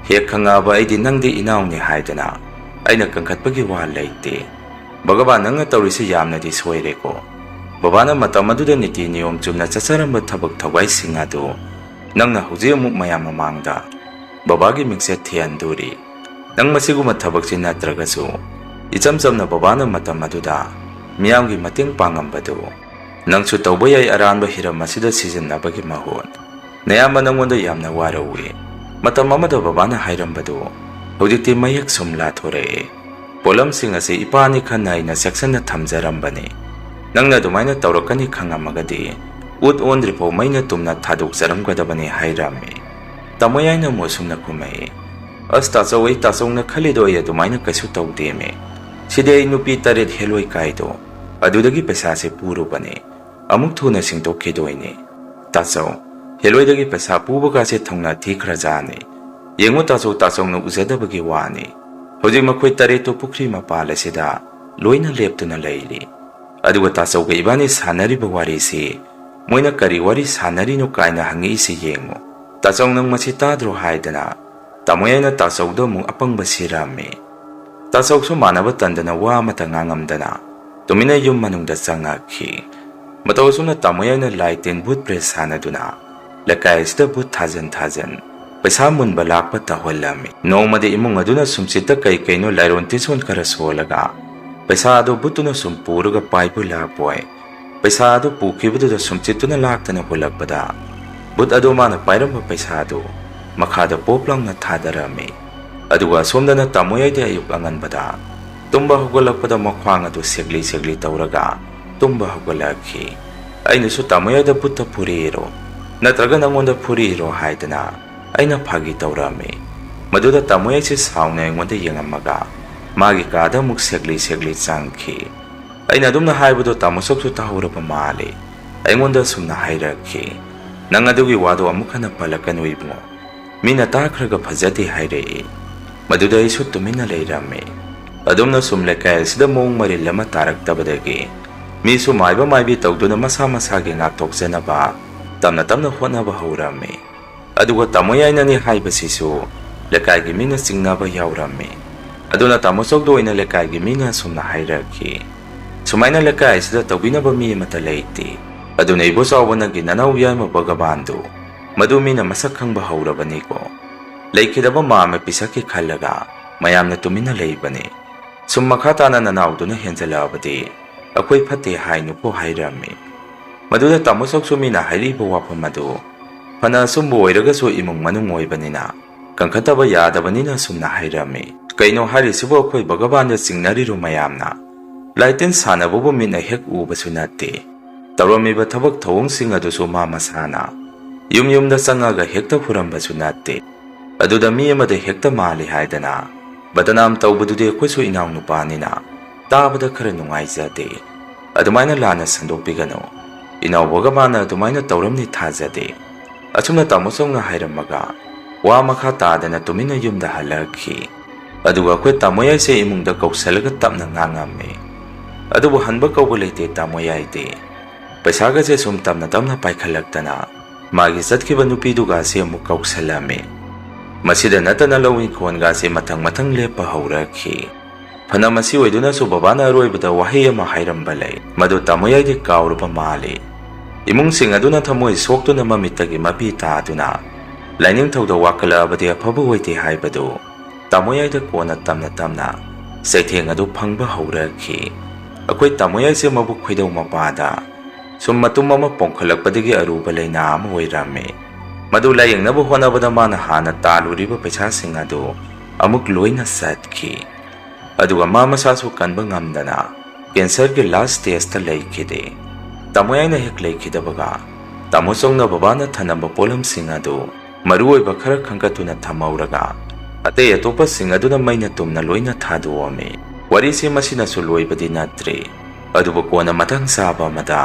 ꯍꯦꯛ ꯈꯪꯉꯛꯑꯕ, ꯑꯩꯗꯤ ꯅꯪꯗꯤ ꯏꯅꯥꯎꯅꯤ ꯍꯥꯏꯗꯅ ꯑꯩꯅ ꯀꯟꯈꯠꯄꯒꯤ ꯋꯥ ꯂꯩꯇꯦ꯫ ꯚꯒꯕꯥꯟ, ꯅꯪꯅ ꯇꯧꯔꯤꯁꯤ ꯌꯥꯝꯅꯗꯤ ꯁꯣꯏꯔꯦꯀꯣ꯫ ꯕꯕꯥꯅ ꯃꯇꯝ ꯑꯗꯨꯗ ꯅꯤꯇꯤ ꯅꯤꯌꯣꯝ ꯆꯨꯝꯅ ꯆꯠꯆꯔꯝꯕ ꯊꯕꯛ ꯊꯧꯒꯥꯏꯁꯤꯡ ꯑꯗꯨ ꯅꯪꯅ ꯍꯧꯖꯤꯛ ꯑꯃꯨꯛ ꯃꯌꯥꯝ ꯃꯃꯥꯡꯗ ꯕꯕꯥꯒꯤ ꯃꯤꯡꯆꯠ ꯊꯤꯍꯟꯗꯣꯔꯤ꯫ ꯅꯪ ꯃꯁꯤꯒꯨꯝꯕ ꯊꯕꯛꯁꯤ ꯅꯠꯇ꯭ꯔꯒꯁꯨ, ꯏꯆꯝ ꯆꯝꯅ ꯕꯕꯥꯅ ꯃꯇꯝ ꯑꯗꯨꯗ ꯃꯤꯌꯥꯝꯒꯤ ꯃꯇꯦꯡ ꯄꯥꯡꯉꯝꯕꯗꯨ ꯅꯪꯁꯨ ꯇꯧꯕ ꯌꯥꯏ꯫ ꯑꯔꯥꯟꯕ ꯍꯤꯔꯝ ꯑꯁꯤꯗ ꯁꯤꯖꯤꯟꯅꯕꯒꯤ ꯃꯍꯨꯠ, ꯅꯌꯥꯝꯕ ꯅꯪꯉꯣꯟꯗ ꯌꯥꯝꯅ ꯋꯥꯔꯧꯏ꯫ ꯃꯇꯝ ꯑꯃꯗ ꯕꯕꯥꯅ ꯍꯥꯏꯔꯝꯕꯗꯨ ꯍꯧꯖꯤꯛꯇꯤ ꯃꯌꯦꯛ ꯁꯨꯝ ꯂꯥꯊꯣꯔꯛꯑꯦ꯫ ꯄꯣꯠꯂꯝꯁꯤꯡ ꯑꯁꯤ ꯏꯄꯥꯅꯤ ꯈꯟꯅ ꯑꯩꯅ ꯆꯦꯛꯁꯤꯟꯅ ꯊꯝꯖꯔꯝꯕꯅꯤ꯫ ꯅꯪꯅ ꯑꯗꯨꯃꯥꯏꯅ ꯇꯧꯔꯛꯀꯅꯤ ꯈꯪꯉꯝꯃꯒꯗꯤ ꯎꯠ ꯑꯣꯟꯗ꯭ꯔꯤꯐꯥꯎ ꯃꯩꯅ ꯇꯨꯝꯅ ꯊꯥꯗꯣꯛꯆꯔꯝꯒꯗꯕꯅꯤ ꯍꯥꯏꯔꯝꯃꯤ꯫ ꯇꯥꯃꯣ ꯌꯥꯏꯅ ꯑꯃꯨꯛ ꯑꯁꯨꯝꯅ ꯈꯨꯝꯃꯛꯏ, "ꯑꯁ ꯇꯥꯆꯧ, ꯑꯩ ꯇꯥꯆꯧꯅ ꯈꯜꯂꯤꯗꯣ ꯑꯩ ꯑꯗꯨꯃꯥꯏꯅ ꯀꯩꯁꯨ ꯇꯧꯗꯦꯃꯦ꯫ ꯁꯤꯗꯤ ꯑꯩ ꯅꯨꯄꯤ ꯇꯔꯦꯠ ꯍꯦꯂꯣꯏ ꯀꯥꯏꯗꯣ ꯑꯗꯨꯗꯒꯤ ꯄꯩꯁꯥꯁꯦ ꯄꯨꯔꯨꯕꯅꯦ꯫ ꯑꯃꯨꯛ ꯊꯨꯅ ꯁꯤꯡꯗꯣꯛꯈꯤꯗꯣꯏꯅꯦ꯫ ꯇꯥꯆꯧ, ꯍꯦꯂꯣꯏꯗꯒꯤ ꯄꯩꯁꯥ ꯄꯨꯕꯒꯥꯁꯦ ꯊꯧꯅꯥ ꯊꯤꯈ꯭ꯔꯖꯥꯠꯅꯤ꯫ ꯌꯦꯡꯉꯨ ꯇꯥꯆꯧ, ꯇꯥꯆꯧꯅ ꯎꯖꯗꯕꯒꯤ ꯋꯥꯅꯤ꯫ ꯍꯧꯖꯤꯛ ꯃꯈꯣꯏ ꯇꯔꯦꯠꯇꯨ ꯄꯨꯈ꯭ꯔꯤ ꯃꯄꯥꯜ ꯑꯁꯤꯗ ꯂꯣꯏꯅ ꯂꯦꯞꯇꯨꯅ ꯂꯩꯔꯤ꯫ ꯑꯗꯨꯒ ꯇꯥꯆꯧꯒ ꯏꯕꯥꯅꯤ ꯁꯥꯟꯅꯔꯤꯕ ꯋꯥꯔꯤꯁꯤ ꯃꯣꯏꯅ ꯀꯔꯤ ꯋꯥꯔꯤ ꯁꯥꯟꯅꯔꯤꯅꯣ ꯀꯥꯏꯅ ꯍꯪꯉꯛꯏꯁꯤ ꯌꯦꯡꯉꯨ꯫ ꯇꯥꯆꯧ, ꯅꯪ ꯃꯁꯤ ꯇꯥꯗ꯭ꯔꯣ?" ꯍꯥꯏꯗꯅ ꯇꯥꯃꯣ ꯌꯥꯏꯅ ꯇꯥꯆꯧꯗ ꯑꯃꯨꯛ ꯑꯄꯪꯕ ꯁꯤꯔꯝꯃꯤ꯫ ꯇꯥꯆꯧꯁꯨ ꯃꯥꯟꯅꯕ ꯇꯟꯗꯅ ꯋꯥ ꯑꯃꯠꯇ ꯉꯥꯡꯉꯝꯗꯅ ꯇꯨꯃꯤꯟꯅ ꯌꯨꯝ ꯃꯅꯨꯡꯗ ꯆꯪꯉꯛꯈꯤ꯫ ꯃꯇꯧ ꯑꯁꯨꯝꯅ ꯇꯥꯃꯣ ꯌꯥꯏꯅ ꯂꯥꯏ ꯇꯤꯟ ꯚꯨꯠ ꯄ꯭ꯔꯦꯠ ꯁꯥꯟꯅꯗꯨꯅ ꯂꯩꯀꯥꯏ ꯑꯁꯤꯗ ꯚꯨꯠ ꯊꯥꯖꯟ ꯊꯥꯖꯟ ꯄꯩꯁꯥ ꯃꯨꯟꯕ ꯂꯥꯛꯄ ꯇꯧꯍꯜꯂꯝꯃꯤ꯫ ꯅꯣꯡꯃꯗꯤ ꯏꯃꯨꯡ ꯑꯗꯨꯅ ꯁꯨꯝꯆꯤꯠꯇ ꯀꯩ ꯀꯩꯅꯣ ꯂꯥꯏꯔꯣꯟ ꯇꯤꯟꯁꯣꯟ ꯈꯔ ꯁꯣꯜꯂꯒ ꯄꯩꯁꯥ ꯑꯗꯨ ꯚꯨꯠꯇꯨꯅ ꯁꯨꯝ ꯄꯨꯔꯒ ꯄꯥꯏꯕꯣꯏ ꯂꯥꯛꯄꯣꯏ ꯄꯩꯁꯥ ꯑꯗꯨ ꯄꯨꯈꯤꯕꯗꯨꯗ ꯁꯨꯝꯆꯤꯠꯇꯨꯅ ꯂꯥꯛꯇꯅ ꯍꯨꯜꯂꯛꯄꯗ, ꯚꯨꯠ ꯑꯗꯨ ꯃꯥꯅ ꯄꯥꯏꯔꯝꯕ ꯄꯩꯁꯥ ꯑꯗꯨ ꯃꯈꯥꯗ ꯄꯣꯞ ꯂꯥꯎꯅ ꯊꯥꯗꯔꯝꯃꯤ꯫ ꯑꯗꯨꯒ ꯑꯁꯣꯝꯗꯅ ꯇꯥꯃꯣ ꯌꯥꯏꯗꯤ ꯑꯌꯨꯛ ꯑꯉꯟꯕꯗ ꯇꯨꯝꯕ ꯍꯧꯒꯠꯂꯛꯄꯗ ꯃꯈ꯭ꯋꯥꯡ ꯑꯗꯨ ꯁꯦꯛꯂꯤ ꯁꯦꯛꯂꯤ ꯇꯧꯔꯒ ꯇꯨꯝꯕ ꯍꯧꯒꯠꯂꯛꯈꯤ꯫ ꯑꯩꯅꯁꯨ ꯇꯥꯃꯣ ꯌꯥꯏꯗ ꯚꯨꯠꯇ ꯐꯨꯔꯤꯔꯣ ꯅꯠꯇ꯭ꯔꯒ ꯅꯪꯉꯣꯟꯗ ꯐꯨꯔꯤꯔꯣ ꯍꯥꯏꯗꯅ ꯑꯩꯅ ꯐꯥꯒꯤ ꯇꯧꯔꯝꯃꯤ꯫ ꯃꯗꯨꯗ ꯇꯥꯃꯣ ꯌꯥꯏꯁꯤ ꯁꯥꯎꯅ ꯑꯩꯉꯣꯟꯗ ꯌꯦꯡꯉꯝꯃꯒ ꯃꯥꯒꯤ ꯀꯥꯗ ꯑꯃꯨꯛ ꯁꯦꯛꯂꯤ ꯁꯦꯛꯂꯤ ꯆꯪꯈꯤ꯫ ꯑꯩꯅ ꯑꯗꯨꯝꯅ ꯍꯥꯏꯕꯗꯣ ꯇꯥꯃꯣ ꯁꯣꯛꯁꯨ ꯇꯥꯍꯧꯔꯕ ꯃꯥꯜꯂꯤ꯫ ꯑꯩꯉꯣꯟꯗ ꯑꯁꯨꯝꯅ ꯍꯥꯏꯔꯛꯈꯤ, "ꯅꯪ ꯑꯗꯨꯒꯤ ꯋꯥꯗꯣ ꯑꯃꯨꯛ ꯍꯟꯅ ꯄꯜꯂꯛꯀꯅꯨ ꯏꯕꯨꯡꯉꯣ꯫ ꯃꯤꯅ ꯇꯥꯈ꯭ꯔꯒ ꯐꯖꯗꯦ ꯍꯥꯏꯔꯛꯏ꯫" ꯃꯗꯨꯗ ꯑꯩꯁꯨ ꯇꯨꯃꯤꯟꯅ ꯂꯩꯔꯝꯃꯤ꯫ ꯑꯗꯨꯝꯅ ꯁꯨꯝ ꯂꯩꯀꯥꯏ ꯑꯁꯤꯗ ꯃꯑꯣꯡ ꯃꯔꯤꯜ ꯑꯃ ꯇꯥꯔꯛꯇꯕꯗꯒꯤ ꯃꯤꯁꯨ ꯃꯥꯏꯕ ꯃꯥꯏꯕꯤ ꯇꯧꯗꯨꯅ ꯃꯁꯥ ꯃꯁꯥꯒꯤ ꯉꯥꯛꯊꯣꯛꯆꯅꯕ ꯇꯞꯅ ꯇꯞꯅ ꯍꯣꯠꯅꯕ ꯍꯧꯔꯝꯃꯤ꯫ ꯑꯗꯨꯒ ꯇꯥꯃꯣ ꯌꯥꯏꯅꯅꯤ ꯍꯥꯏꯕꯁꯤꯁꯨ ꯂꯩꯀꯥꯏꯒꯤ ꯃꯤꯅ ꯆꯤꯡꯅꯕ ꯌꯥꯎꯔꯝꯃꯤ꯫ ꯑꯗꯨꯅ ꯇꯥꯃꯣ ꯆꯧꯗ ꯑꯣꯏꯅ ꯂꯩꯀꯥꯏꯒꯤ ꯃꯤꯅ ꯑꯁꯨꯝꯅ ꯍꯥꯏꯔꯛꯈꯤ, "ꯁꯨꯃꯥꯏꯅ ꯂꯩꯀꯥꯏ ꯑꯁꯤꯗ ꯇꯧꯕꯤꯅꯕ ꯃꯤ ꯑꯃꯠꯇ ꯂꯩꯇꯦ꯫ ꯑꯗꯨꯅ ꯏꯕꯣꯆꯥꯎꯕ ꯅꯪꯒꯤ ꯅꯅꯥꯎ ꯌꯥꯏꯃ ꯚꯒꯕꯥꯟꯗꯨ, ꯃꯗꯨ ꯃꯤꯅ ꯃꯁꯛ ꯈꯪꯕ ꯍꯧꯔꯕꯅꯤꯀꯣ꯫" ꯂꯩꯈꯤꯗꯕ ꯃꯥ ꯑꯃ ꯄꯤꯁꯛꯀꯤ ꯈꯜꯂꯒ ꯃꯌꯥꯝꯅ ꯇꯨꯃꯤꯟꯅ ꯂꯩꯕꯅꯤ꯫ ꯁꯨꯝ ꯃꯈꯥ ꯇꯥꯅ ꯅꯅꯥꯎꯗꯨꯅ ꯍꯦꯟꯖꯜꯂꯛꯑꯕꯗꯤ ꯑꯩꯈꯣꯏ ꯐꯠꯇꯦ ꯍꯥꯏꯅꯨꯀꯣ ꯍꯥꯏꯔꯝꯃꯤ꯫ ꯃꯗꯨꯗ ꯇꯥꯃꯣ ꯆꯧꯁꯨ ꯃꯤꯅ ꯍꯥꯏꯔꯤꯕ ꯋꯥꯐꯝ ꯑꯗꯨ ꯐꯅ ꯑꯆꯨꯝꯕ ꯑꯣꯏꯔꯒꯁꯨ ꯏꯃꯨꯡ ꯃꯅꯨꯡ ꯑꯣꯏꯕꯅꯤꯅ ꯀꯟꯈꯠꯇꯕ ꯌꯥꯗꯕꯅꯤꯅ ꯑꯁꯨꯝꯅ ꯍꯥꯏꯔꯝꯃꯤ꯫ "ꯀꯩꯅꯣ ꯍꯥꯏꯔꯤꯁꯤꯕꯨ? ꯑꯩꯈꯣꯏ ꯚꯒꯕꯥꯟꯗ ꯆꯤꯡꯅꯔꯤꯔꯣ ꯃꯌꯥꯝꯅ? ꯂꯥꯏꯇꯤꯟ ꯁꯥꯟꯅꯕꯕꯨ ꯃꯤꯠꯅ ꯍꯦꯛ ꯎꯕꯁꯨ ꯅꯠꯇꯦ꯫ ꯇꯧꯔꯝꯃꯤꯕ ꯊꯕꯛ ꯊꯧꯑꯣꯡꯁꯤꯡ ꯑꯗꯨꯁꯨ ꯃꯥ ꯃꯁꯥꯅ ꯌꯨꯝ ꯌꯨꯝꯗ ꯆꯪꯉꯒ ꯍꯦꯛꯇ ꯍꯨꯔꯝꯕꯁꯨ ꯅꯠꯇꯦ꯫ ꯑꯗꯨꯗ ꯃꯤ ꯑꯃꯗ ꯍꯦꯛꯇ ꯃꯥꯜꯂꯤ ꯍꯥꯏꯗꯅ ꯕꯗꯅꯥꯝ ꯇꯧꯕꯗꯨꯗꯤ ꯑꯩꯈꯣꯏꯁꯨ ꯏꯅꯥꯎꯅꯨꯄꯥꯅꯤꯅ ꯇꯥꯕꯗ ꯈꯔ ꯅꯨꯡꯉꯥꯏꯖꯗꯦ꯫ ꯑꯗꯨꯃꯥꯏꯅ ꯂꯥꯟꯅ ꯁꯟꯗꯣꯛꯄꯤꯒꯅꯨ꯫ ꯏꯅꯥꯎ ꯚꯒꯕꯥꯟꯅ ꯑꯗꯨꯃꯥꯏꯅ ꯇꯧꯔꯝꯅꯤ ꯊꯥꯖꯗꯦ꯫" ꯑꯁꯨꯝꯅ ꯇꯥꯃꯣ ꯆꯧꯅ ꯍꯥꯏꯔꯝꯃꯒ ꯋꯥ ꯃꯈꯥ ꯇꯥꯗꯅ ꯇꯨꯃꯤꯟꯅ ꯌꯨꯝꯗ ꯍꯜꯂꯛꯈꯤ꯫ ꯑꯗꯨꯒ ꯑꯩꯈꯣꯏ ꯇꯥꯃꯣ ꯌꯥꯏꯁꯦ ꯏꯃꯨꯡꯗ ꯀꯧꯁꯜꯂꯒ ꯇꯞꯅ ꯉꯥꯡꯉꯝꯃꯤ꯫ ꯑꯗꯨꯕꯨ ꯍꯟꯕ ꯀꯧꯕ ꯂꯩꯇꯦ ꯇꯥꯃꯣ ꯌꯥꯏꯗꯤ꯫ ꯄꯩꯁꯥꯒꯁꯦ ꯁꯨꯝ ꯇꯞꯅ ꯇꯞꯅ ꯄꯥꯏꯈꯠꯂꯛꯇꯅ ꯃꯥꯒꯤ ꯆꯠꯈꯤꯕ ꯅꯨꯄꯤꯗꯨꯒꯁꯦ ꯑꯃꯨꯛ ꯀꯧꯁꯜꯂꯝꯃꯤ꯫ ꯃꯁꯤꯗ ꯅꯠꯇꯅ ꯂꯧ ꯏꯪꯈꯣꯜꯒꯁꯦ ꯃꯊꯪ ꯃꯊꯪ ꯂꯦꯞꯄ ꯍꯧꯔꯛꯈꯤ꯫ ꯐꯅ ꯃꯁꯤ ꯑꯣꯏꯗꯨꯅꯁꯨ ꯕꯕꯥꯅ ꯑꯔꯣꯏꯕꯗ ꯋꯥꯍꯩ ꯑꯃ ꯍꯥꯏꯔꯝꯕ ꯂꯩ, ꯃꯗꯨ ꯇꯥꯃꯣ ꯌꯥꯏꯗꯤ ꯀꯥꯎꯔꯕ ꯃꯥꯜꯂꯤ꯫ ꯏꯃꯨꯡꯁꯤꯡ ꯑꯗꯨꯅ ꯊꯃꯣꯏ ꯁꯣꯛꯇꯨꯅ ꯃꯃꯤꯠꯇꯒꯤ ꯃꯄꯤ ꯇꯥꯗꯨꯅ ꯂꯥꯏꯅꯤꯡꯊꯧꯗ ꯋꯥꯀꯠꯂꯛꯑꯕꯗꯤ ꯑꯐꯕ ꯑꯣꯏꯗꯦ ꯍꯥꯏꯕꯗꯨ ꯇꯥꯃꯣ ꯌꯥꯏꯗ ꯀꯣꯟꯅ ꯇꯝꯅ ꯇꯝꯅ ꯆꯩꯊꯦꯡ ꯑꯗꯨ ꯐꯪꯕ ꯍꯧꯔꯛꯈꯤ꯫ ꯑꯩꯈꯣꯏ ꯇꯥꯃꯣ ꯌꯥꯏꯁꯦ ꯃꯕꯨꯛ ꯈꯣꯏꯗꯧ ꯃꯄꯥꯗ ꯁꯨꯝ ꯃꯇꯨꯝ ꯑꯃ ꯄꯣꯝꯈꯠꯂꯛꯄꯗꯒꯤ ꯑꯔꯨꯕ ꯂꯥꯏꯅꯥ ꯑꯃ ꯑꯣꯏꯔꯝꯃꯤ꯫ ꯃꯗꯨ ꯂꯥꯌꯦꯡꯅꯕ ꯍꯣꯠꯅꯕꯗ ꯃꯥꯅ ꯍꯥꯟꯅ ꯇꯥꯜꯂꯨꯔꯤꯕ ꯄꯩꯁꯥꯁꯤꯡ ꯑꯗꯨ ꯑꯃꯨꯛ ꯂꯣꯏꯅ ꯆꯠꯈꯤ꯫ ꯑꯗꯨꯒ ꯃꯥ ꯃꯁꯥꯁꯨ ꯀꯟꯕ ꯉꯝꯗꯅ ꯀꯦꯟꯁꯔꯒꯤ ꯂꯥꯁ ꯁ꯭ꯇꯦꯖꯇ ꯂꯩꯈꯤꯗꯦ꯫ ꯇꯥꯃꯣ ꯌꯥꯏꯅ ꯍꯦꯛ ꯂꯩꯈꯤꯗꯕꯒ ꯇꯥꯃꯣ ꯆꯧꯅ ꯕꯕꯥꯅ ꯊꯅꯝꯕ ꯄꯣꯠꯂꯝꯁꯤꯡ ꯑꯗꯨ ꯃꯔꯨꯑꯣꯏꯕ ꯈꯔ ꯈꯟꯒꯠꯇꯨꯅ ꯊꯝꯍꯧꯔꯒ ꯑꯇꯩ ꯑꯇꯣꯞꯄꯁꯤꯡ ꯑꯗꯨꯅ ꯃꯩꯅ ꯇꯨꯝꯅ ꯂꯣꯏꯅ ꯊꯥꯗꯣꯛꯑꯝꯃꯤ꯫ ꯋꯥꯔꯤꯁꯤ ꯃꯁꯤꯅꯁꯨ ꯂꯣꯏꯕꯗꯤ ꯅꯠꯇ꯭ꯔꯤ꯫ ꯑꯗꯨꯕꯨ ꯀꯣꯟꯅ ꯃꯇꯥꯡ ꯆꯥꯕ ꯑꯃꯗ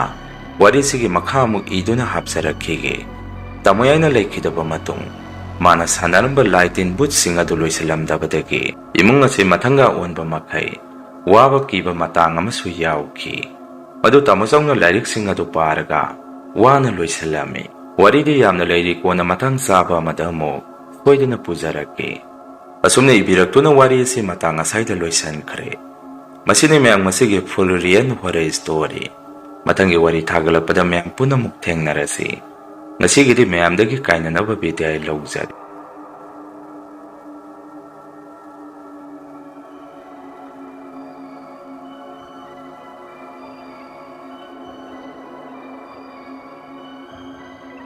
ꯋꯥꯔꯤꯁꯤꯒꯤ ꯃꯈꯥ ꯑꯃꯨꯛ ꯏꯗꯨꯅ ꯍꯥꯞꯆꯔꯛꯈꯤꯒꯦ꯫ ꯇꯥꯃꯣ ꯌꯥꯏꯅ ꯂꯩꯈꯤꯗꯕ ꯃꯇꯨꯡ, ꯃꯥꯅ ꯁꯥꯟꯅꯔꯝꯕ ꯂꯥꯏ ꯇꯤꯟ ꯚꯨꯠꯁꯤꯡ ꯑꯗꯨ ꯂꯣꯏꯁꯤꯜꯂꯝꯗꯕꯗꯒꯤ ꯏꯃꯨꯡ ꯑꯁꯤ ꯃꯊꯪꯒ ꯑꯣꯟꯕ ꯃꯈꯩ ꯋꯥꯕ ꯀꯤꯕ ꯃꯇꯥꯡ ꯑꯃꯁꯨ ꯌꯥꯎꯈꯤ꯫ ꯃꯗꯨ ꯇꯥꯃꯣ ꯆꯥꯎꯅ ꯂꯥꯏꯔꯤꯛꯁꯤꯡ ꯑꯗꯨ ꯄꯥꯔꯒ ꯋꯥꯅ ꯂꯣꯏꯁꯤꯜꯂꯝꯃꯤ꯫ ꯋꯥꯔꯤꯗꯤ ꯌꯥꯝꯅ ꯂꯩꯔꯤ, ꯀꯣꯟꯅ ꯃꯇꯥꯡ ꯆꯥꯕ ꯑꯃꯗ ꯑꯃꯨꯛ ꯁꯣꯏꯗꯅ ꯄꯨꯖꯔꯛꯀꯦ꯫ ꯑꯁꯨꯝꯅ ꯏꯕꯤꯔꯛꯇꯨꯅ ꯋꯥꯔꯤ ꯑꯁꯤ ꯃꯇꯥꯡ ꯑꯁꯥꯏꯗ ꯂꯣꯏꯁꯤꯟꯈ꯭ꯔꯦ꯫ ꯃꯁꯤꯅꯤ ꯃꯌꯥꯝ ꯉꯁꯤꯒꯤ Full Real Horror Story꯫ ꯃꯊꯪꯒꯤ ꯋꯥꯔꯤ ꯊꯥꯒꯠꯂꯛꯄꯗ ꯃꯌꯥꯝ ꯄꯨꯟꯅꯃꯨꯛ ꯊꯦꯡꯅꯔꯁꯤ꯫ ꯉꯁꯤꯒꯤꯗꯤ ꯃꯌꯥꯝꯗꯒꯤ ꯀꯥꯏꯅꯅꯕ ꯕꯤꯗꯥꯏ ꯂꯧꯖꯔꯦ꯫